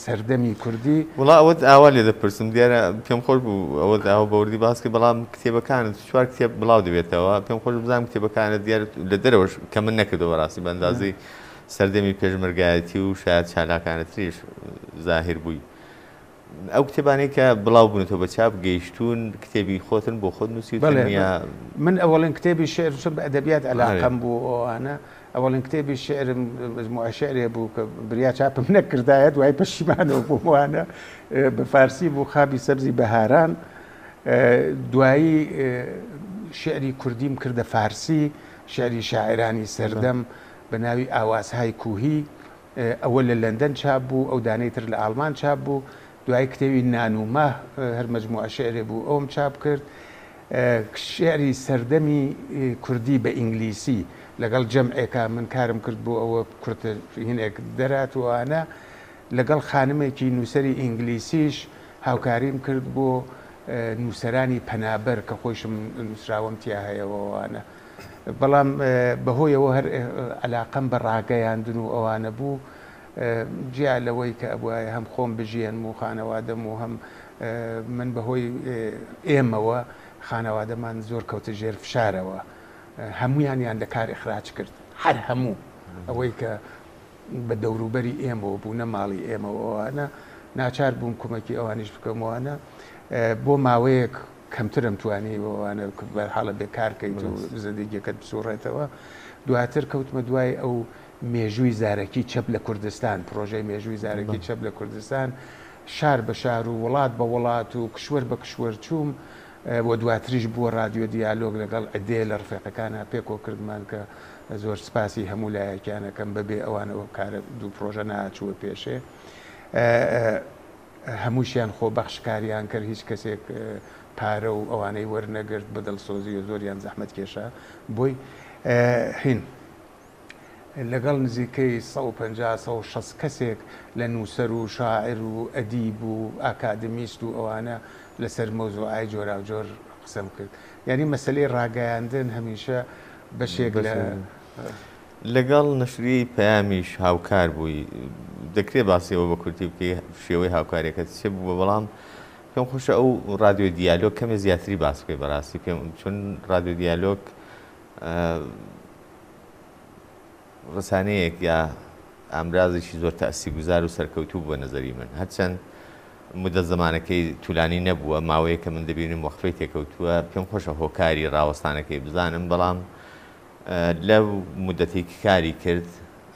سەردەمی کوردی. وەڵا ئەوەت ئاوا لێ دەپرسم دیارە پێم خۆش بوو ئەوەت ئاوا بە وردی باس کرد بەڵام کتێبەکانت چوار کتێب بڵاو دەبێتەوە پێم خۆش بزانم کتێبەکانت دیارە لە دەرەوەش کە من نەکردەوە بەڕاستی بە ئەندازەی سەردەمی پێشمەرگایەتی و شایەد چالاکانەتریش زاهیر بووی ئەو کتێبانەی کە بڵاو بوونەتەوە بە چاپ گەیشتوون کتێبی خۆتن بۆ خۆت نووسیوتن بەڵێ یا من ئەوەڵین کتێبی شیعر چون بە ئەدەبیات عەلاقەم بوو ئەوانە ئەوەڵین کتێبی شیعرم مەجموعە شیعرێ بوو کە بریا چاپم نەکردایە دوای پەشیمانەوە بووم ئەوانە بە فارسی بوو خابی سەبزی بەهاران دوایی شیعری کوردیم کردە فارسی شیعری شاعرانی سەردەم بە ناوی ئاوازهای کوهی ئەوە لە لەندەن چاپ بوو، ئەو دانەی تر لە ئاڵمان چاپ بوو. دوایی کتێبی نان و ماه هەر مەجموعە شیعرێ بوو ئەوم چاپ کرد. شیعری سەردەمی کوردی بە ئینگلیسی لەگەڵ جەمعێکا من کارم کرد بۆ ئەوە کورتە هینێک دەرات و ئەوانە. لەگەڵ خانمێکی نووسەری ئینگلیسیش هاوکاریم کرد بۆ نووسەرانی پەنابەر کە خۆیشم نووسراوەم تیا هەیە و ئەوانە. بەڵام بەهۆیەوە هەر عەلاقەم بە ڕاگەیاندن و ئەوانە بوو، جیا لەوەی کە ئەبوایە هەم خۆم بژیێنم و خانەوادەم و هەم من بەهۆی ئێمەوە خانەوادەمان زۆر کەوتە ژێر فشارەوە. هەموویانیان لە کار ئیخراج کرد، هەر هەموو ئەوەی کە بە دەوروبەری ئێمەوە بوو نە ماڵی ئێمەوە ئەوانە، ناچار بووم کومەکی ئەوانیش بکەم ئەوانە بۆ ماوەیەک کەمترم توانی ئەوانە بەرحاڵە بێ کار کەیت و زندگیەکەت بسوڕێتەوە. دواتر کەوتمە دوای ئەو مێژووی زارەکی چەپ لە کوردستان، پرۆژەی مێژووی زارەکی چەپ لە کوردستان، شار بە شار و وڵات بە وڵات و کشوەر بە کشوەر چووم و دواتریش بووە ڕادیۆ دیالۆگ لەگەڵ عدێ لە ڕفێقەکانا پێکۆ کردمان کە زۆر سپاسی هەموو لایەکیان ئەکەم بەبێ ئەوان ئەو کارە دوو پرۆژە ناچووە پێشێ. هەمووشیان خۆبەخش کاریان کرد هیچ کەسێک پارە و ئەوانەی وەرنەگرت بە دڵسۆزی و زۆریان زەحمەت کێشا بۆی هین. لەگەڵ نزیکەی 150 160 کەسێک لە نووسەر و شاعیر و ئەدیب و ئاکادمیست و ئەوانە لەسەر مەوزوعای جۆراوجۆر قسەم کرد. یانی مەسەلەی ڕاگەیاندن هەمیشە بەشێک لە. لەگەڵ نەشریەی پەیامیش هاوکار بووی، دەکرێ باسی ئەوە بە کورتی بکەی شێوەی هاوکاریەکەت چ بووە؟ بەڵام پێم خۆشە ئەو ڕادیۆ دیالۆگ کەمێ زیاتری باس بکەی بەڕاستی پێم چون ڕادیۆ دیالۆگ ڕسانەیەک یا ئامرازێکی زۆر تەئسیرگوزار و سەرکەوتوو بووە نەزەری من هەرچەند مدەت زەمانەکەی تولانی نەبووە ماوەیەکە من دەبینم وەقفەی تێکەوتووە پێم خۆشە هۆکاری ڕاوەستانەکەی بزانم بەڵام لەو مدەتەی کە کاری کرد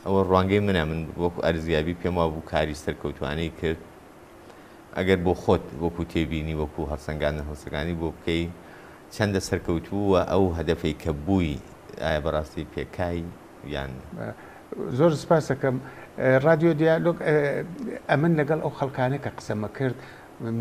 ئەوە ڕوانگەی منە من وەکو ئەرزیابی پێم وابوو کاری سەرکەوتوانەی کرد ئەگەر بۆ خۆت وەکو تێبینی وەکو هەڵسەنگاندن هەڵسەنگاندنی بۆ بکەی چەندە سەرکەوتوو و ئەو هەدەفەی کە بووی ئایا بەڕاستی پێکای یان؟ زۆر سپاسەکەم. ڕادیۆ دیالۆگ ئەمن لەگەڵ ئەو خەڵکانە کە قسەمە کرد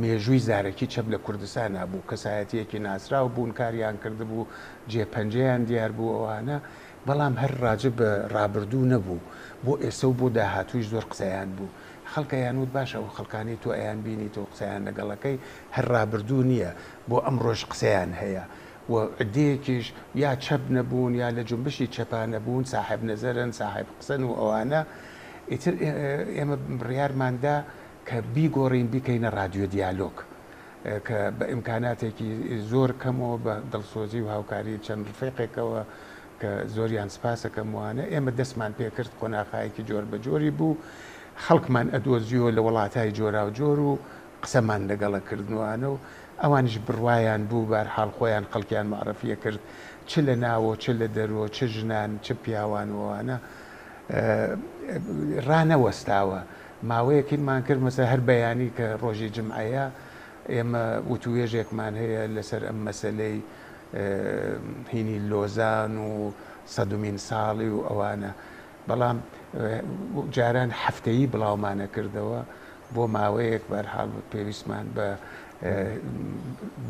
مێژووی زارەکی چەپ لە کوردستانا بوو، کەسایەتییەکی ناسراو بوون، کاریان کردبوو، جێ پەنجەیان دیار بوو ئەوانە، بەڵام هەر ڕاجب بە ڕابردوو نەبوو، بۆ ئێسە و بۆ داهاتوویش زۆر قسەیان بوو. خەڵک ئەیان وت باشە ئەو خەڵکانەی تۆ ئەیان بینی تۆ قسەیان لەگەڵ ئەکەی هەر ڕابردوو نییە، بۆ ئەمڕۆش قسەیان هەیە و عدەیەکیش یا چەپ نەبوون یا لە جونبشی چەپا نەبوون ساحێب نەزەرن، ساحێب قسەن و ئەوانە. ئیتر ئێمە بڕیارمان دا کە بیگۆڕین بیکەینە ڕادیۆ دیالۆگ کە بە ئیمکاناتێکی زۆر کەمەوە بە دڵسۆزی و هاوکاری چەند ڕفیقێکەوە کە زۆریان سپاسەکەم وانە ئێمە دەستمان پێکرد قۆناخایەکی جۆر بە جۆری بوو خەڵکمان ئەدۆزیەوە لە وڵاتای جۆراوجۆر و قسەمان لەگەڵە کردنوانە و ئەوانیش بڕوایان بوو بارحاڵ خۆیان خەڵکیان مەعرەفیە کرد چ لە ناوۆ چ لە دەرۆ چ ژنان چ پیاوان وانە ڕانەوەستاوە ماوەیەک هینمان کرد مەسەلەن هەر بەیانی کە ڕۆژی جمعەیە ئێمە وتووێژێکمان هەیە لەسەر ئەم مەسەلەی هینی لۆزان و سەدومین ساڵی و ئەوانە بەڵام جاران هەفتەیی بڵاومانە کردەوە بۆ ماوەیەک بەرحاڵ پێویستمان بە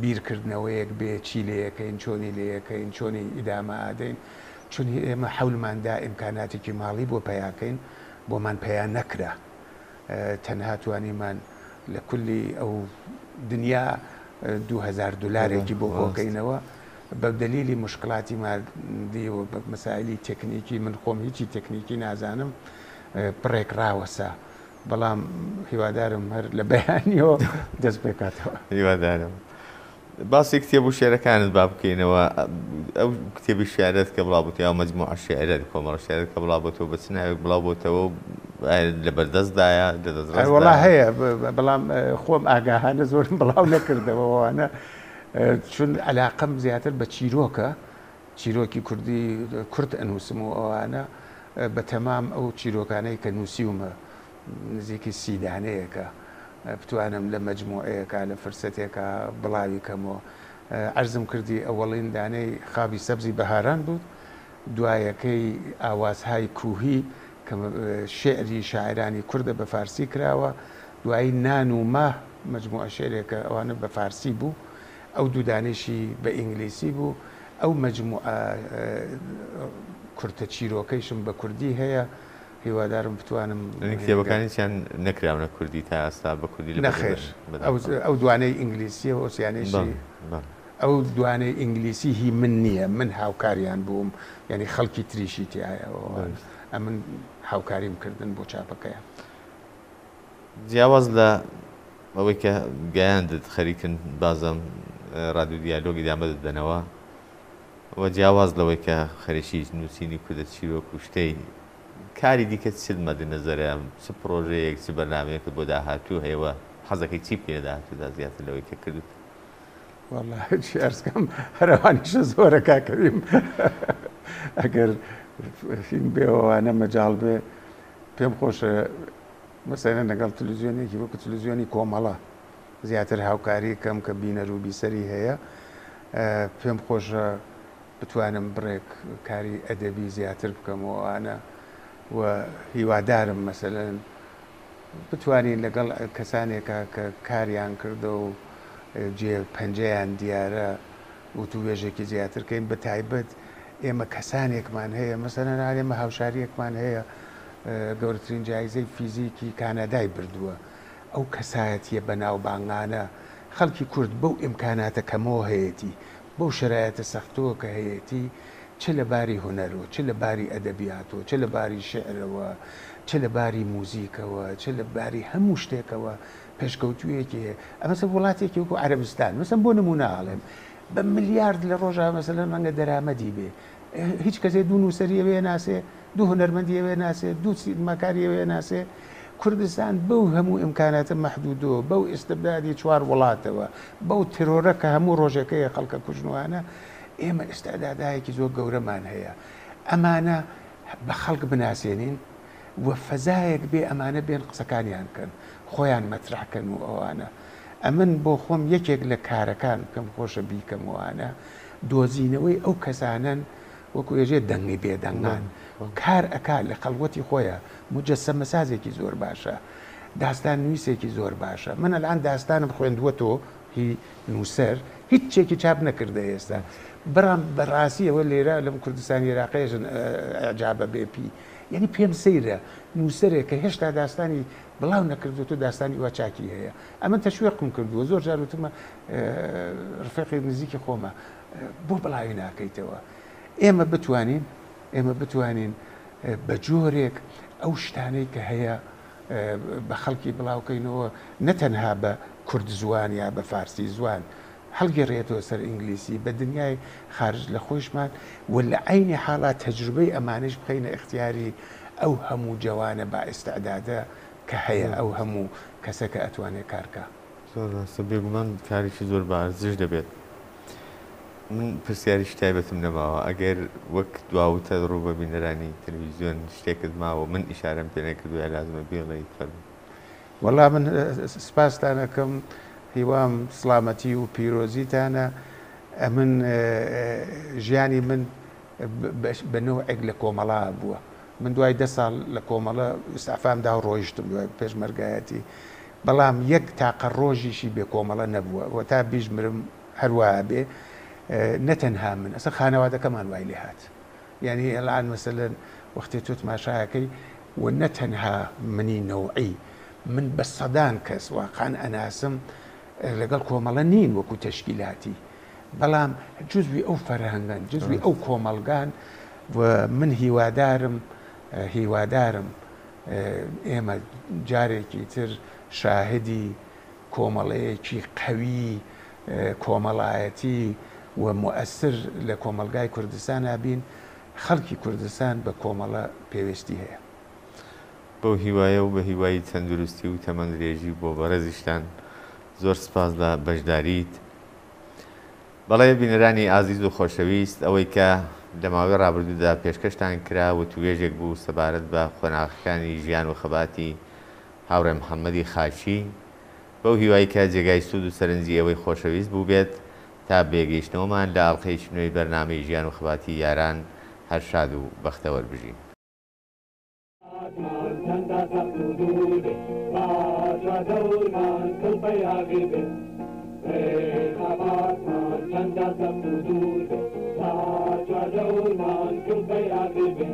بیرکردنەوەیەک بێ چی لێیەکەین چۆنی لێیەکەین چۆنی ئیدامە ئادەین چون ئێمە حەولماندا ئیمکاناتێکی ماڵی بۆ پەیاکەین بۆمان پەیا نەکرا تەنها توانیمان لە کولی ئەو دنیا 2000 دلارێکی بۆ کۆکەینەوە بە دەلیلی مشکلاتی مادی و بە مەسایلی تەکنیکی من خۆم هیچی تەکنیکی نازانم بڕێک ڕاوەسا بەڵام هیوادارم هەر لە بەیانیەوە دەست پێکاتەوە. هیوادارم. باسی کتێب و شیعرەکانت با بکەینەوە، ئەو کتێبی شیعرەت کە بڵاو بۆتەوە یا مەجموعە شیعرەت، کۆمەڵە شیعرەت کە بڵاو بۆتەوە بە چ ناوێک بڵاو بۆتەوە و ئایا لە بەردەستدایە، لە دەستڕەسدایە؟ وەڵا هەیە، بەڵام خۆم ئاگاهانە زۆرم بڵاو نەکردەوە ئەوانە، چون عەلاقەم زیاتر بە چیرۆکە، چیرۆکی کوردی کورت ئەنووسم و ئەوانە، بە تەمام ئەو چیرۆکانەی کە نووسیومە نزیکی سی دانەیەکە بتوانم لە مەجموعەیەکا لە فرسەتێکا بڵاوی کەمەوە. عەرزم کردی ئەوەڵین دانەی خابی سەبزی بەهاران بوو، دوایەکەی ئاوازهای کوهی کە شیعری شاعرانی کوردە بە فارسی کراوە، دوایی نان و ماه مەجموعە شیعرێکە ئەوانە بە فارسی بوو، ئەو دوو دانەیشی بە ئینگلیسی بوو، ئەو مەجموعە کورتە چیرۆکەیشم بە کوردی هەیە. هیوادارم بتوانم. یانی کتێبەکانی چیان نەکراونە کوردی تا ئێستا بە کوردی لە نەخێر ئەو دوانەی ئینگلیسیە و ئەوسیانەیشی ئەو دوانەی ئینگلیسی هی من نییە من هاوکاریان بووم یعنی خەڵکی تریشی تایە ئەمن هاوکاریم کردن بۆ چاپەکەیان. جیاواز لە ئەوەی کە گەیاندت خەریکن بازم ڕادیۆ دیالۆگ ئیدامە دەدەنەوە. و جیاواز لەوەی کە خەریکی نووسینی کوردە چیرۆک و شتەی کاری دیکە چت مەد نەزەرە، چ پڕۆژەیەک چ بەرنامەیەکت بۆ داهاتوو هەیە و حەزەکەی چی بکەی لە داهاتوودا زیاتر لەوەی کە کردووتە؟ وەڵا چی عەرز کەم هەر ئەوانیشە زۆرە کاک کەریم ئەگەر فیلم بێ ئەوانە مەجاڵ بێ پێم خۆشە مەسەلەن لەگەڵ تلویزیۆنێکی وەکو تلویزیۆنی کۆمەڵە زیاتر هاوکاری کەم کە بینەر و بیسەری هەیە پێم خۆشە بتوانم بڕێک کاری ئەدەبی زیاتر بکەم و ئەوانە و هیوادارم مەسەلەن بتوانین لەگەڵ کەسانێکا کە کاریان کردە و جێ پەنجەیان دیارە وتووێژێکی زیاتر کەین بە تایبەت ئێمە کەسانێکمان هەیە مەسەلەن ئێمە هاوشاریەکمان هەیە گەورەترین جایزەی فیزیکی کانادای بردووە ئەو کەسایەتیە بەناوبانگانە خەڵکی کورد بەو ئیمکاناتە کەمەوە هەیەتی بەو شەرایتە سەختەوە کە هەیەتی چ لە باری هونەرەوە چ لە باری ئەدەبیاتەوە چ لە باری شیعرەوە چ لە باری موزیکەوە چ لە باری هەموو شتێکەوە پێشکەوتوویەکی هەیە ئەمەسە وڵاتێکی وەکو عەرەبستان مەسەن بۆ نموونە ئەڵێم بە ملیارد لە ڕۆژا مەسەلەن ڕەنگە دەرامەدی بێ هیچ کەسێ دوو نووسەری ئەوێ ناسێ دوو هونەرمەندی ئەوێ ناسێ دوو سینماکاری ئەوێ ناسێ کوردستان بەو هەموو ئیمکاناتە مەحدودەوە بەو ئیستبدادی چوار وڵاتەوە بەو ترۆرە کە هەموو ڕۆژێکەیە خەڵکە کوژنوانە ئێمە ئیستعدادایەکی زۆر گەورەمان هەیە ئەمانە بە خەڵک بناسێنین و فەزایەک بێ ئەمانە بێن قسەکانیان بکەن خۆیان مەترح کەن و ئەوانە ئەمن بۆ خۆم یەکێک لە کارەکان پێم خۆشە بیکەم ئەوانە دۆزینەوەی ئەو کەسانەن وەکو ئێژێ دەنگی بێدەنگان کار ئەکا لە خەڵوەتی خۆیە موجەسەمەسازێکی زۆر باشە داستان نویسێکی زۆر باشە من ئەلان داستانم خوێندووەتۆ هی نووسەر هیچ چێکی چاپ نەکردە ئێستا برام بەڕاستی ئەوە لێرە لەم کوردستانی عێراقێژن ئەعجابە بێ پی یعنی پێم سەیرە نووسەرێک کە هێشتا داستانی بڵاو نەکردووە داستانی وا چاکی هەیە ئەمن تەشویقم کردووە زۆر جار وتمە ڕفێقی نزیکی خۆمە بۆ بڵاوی ناکەیتەوە ئێمە بتوانین ئێمە بتوانین بە جۆرێک ئەو شتانەی کە هەیە بە خەڵکی بڵاوکەینەوە نەتەنها بە کورد زوان یا بە فارسی زوان هەڵگەڕێتەوە سەر ئینگلیسی بە دنیای خارج لە خۆیشمان و لە عەینی حاڵا تەجروبەی ئەمانەیش بخەینە ئیختیاری ئەو هەموو جەوانە با ئیستعدادە کە هەیە ئەو هەموو کەسە کە ئەتوانێ کار کا. زۆر ڕاستە بێگومان کارێکی زۆر بە ئەرزش دەبێت. من پرسیاریکی تایبەتم نەماوە ئەگەر وەک دواوتە ڕوو بە بینەرانی تەلەڤیزیۆن شتێکت ماوە من ئیشارەم پێ نەکردووە یا لازمە بیڵێیت فەرموو. وەڵا من سپاستان ئەکەم هیوام سڵامەتی و پیرۆزیتانە ئەمن ژیانی من بە نەوعێک لە کۆمەڵا بووە من دوای دە ساڵ لە کۆمەڵە ئیستعفام دا و ڕۆیشتم دوای پێشمەرگایەتی بەڵام یەک تاقە ڕۆژیشی بێ کۆمەڵە نەبووە و تا بیشمرم هەر وایە بێ نە تەنها من ئەسڵ خانەوادەکەمان وای لێ هات یانی ئەلان مەسەلەن وەختێ تۆ تماشایەکەی و نە تەنها منی نەوعی من بە سەدان کەس واقعا ئەناسم لەگەڵ کۆمەڵە نین وەکو تەشکیلاتی بەڵام جزوی ئەو فەرهەنگەن جزوی ئەو کۆمەڵگان و من هیوادارم هیوادارم ئێمە جارێکی تر شاهدی کۆمەڵەیەکی قەوی کۆمەڵایەتی و موئەسر لە کۆمەڵگای کوردستانا بین، خەڵکی کوردستان بە کۆمەڵە پێوێستی هەیە. بەو هیوایە و بە هیوای تەندروستی و تەمەن درێژی بۆ بەڕێزیشتان زۆر سپاس لە بەشداریت. بەڵێ بینەرانی ئازیز و خۆشەویست ئەوەی کە لە ماوەی ڕابردوودا پێشکەشتان کرا وتووێژێک بوو سەبارەت بە قۆناغەکانی ژیان و خەباتی هاوڕێ محەممەدی خاکی، بەو هیوای کە جێگای سوود و سەرنجی ئێوەی خۆشەویست بووبێت، تا بەیەکگەیشتنەوەمان لە ئەڵقەیەکی نوێی بەرنامەی ژیان و خەباتی یاران هەر شاد و بەختەوەر بژین. ئاسمان چەندە سەخت و دوور بێ، با چواردەورمان کڵپەی ئاگر بێ. ڕێی خەباتمان چەندە سەخت و دوور بێ، با چواردەورمان کڵپەی ئاگر بێ.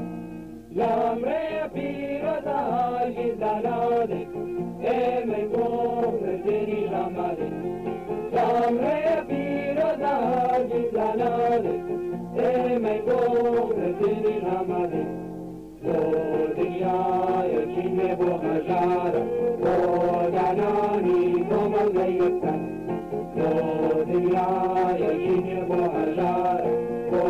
لەم ڕێیە پیرۆزە هەرگیز دانادەین، ئێمەی بۆ مردنیش ئامادەین. لەم ڕێیە پیرۆزە هەرگیز دانادەین، ئێمەی بۆ مردنیش ئامادەین. بۆ دنیایەکی نوێ بۆ هەژارە، بۆ دانانی کۆمەڵگەی یەکسان. بۆ دنیایەکی نوێ بۆ هەژارە، بۆ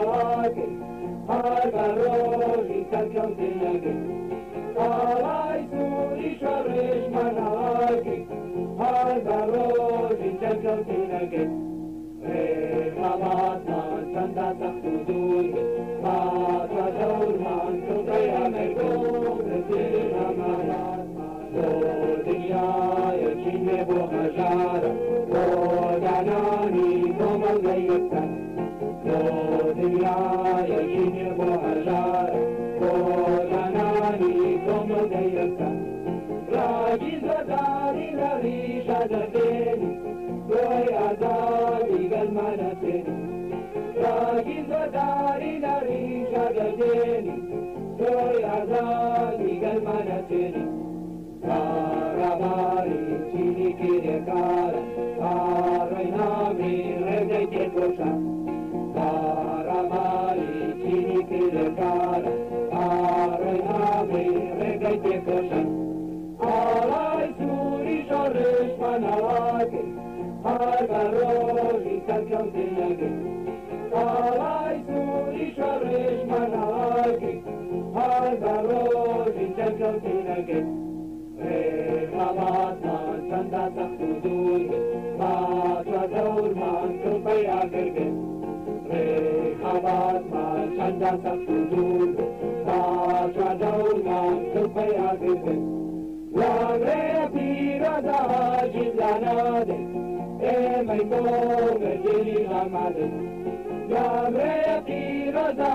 ئاڵاکەی هەر بە ڕۆژی سەرکەوتنەکەی ئاڵای سووری شۆڕشمان ئاڵاکەی هەر بە ڕۆژی سەرکەوتنەکەی ڕێخەباتمان چەندە سەخت و دوور بێ با چواردەورمان کڵپەی ئەمر بۆ بۆ دنیایەکی نوێ بۆ هەژارە بۆ دانانی کۆمەڵگەی یەکسان بۆ دنیایەکی نوێ بۆ هەژارە بۆ دانانی کۆمەڵگەی یەکسان ڕاگی زۆرداری لە ڕیشە دەردێنی تۆی ئازادی گەلمانە چێنی ڕاگی زۆرداری لە ڕیشە دەردێنی تۆی ئازادی گەلمانە چێنی کارەباری چینی کرێکارە ئاڕۆی نامری ڕێگەی تێکۆشان کارەباری چینی کرێکارە ئاڕۆی نامری ڕێگەی تێکۆشان ئاڵای سووری شۆڕشمان ئاڵاکەی هەر بە ڕۆژی سەرکەوتنەکەی ئاڵای سووری شۆڕشمان ئاڵاکەی هەر بە ڕۆژی سەرکەوتنەکەی ڕێخەباتمان چەندە سەخت و دوور بێ با چواردەورمان کڵپەی ئاگر بێ ڕێخەباتمان چەندە سەخت و دوور بێ با چواردەورمان کڵپەی ئاگر بێ لەم ڕێ پیرۆزە هەرگیز لانادەی ئێمەی بۆ مردنی ئامادەی لەم ڕێ پیرۆزە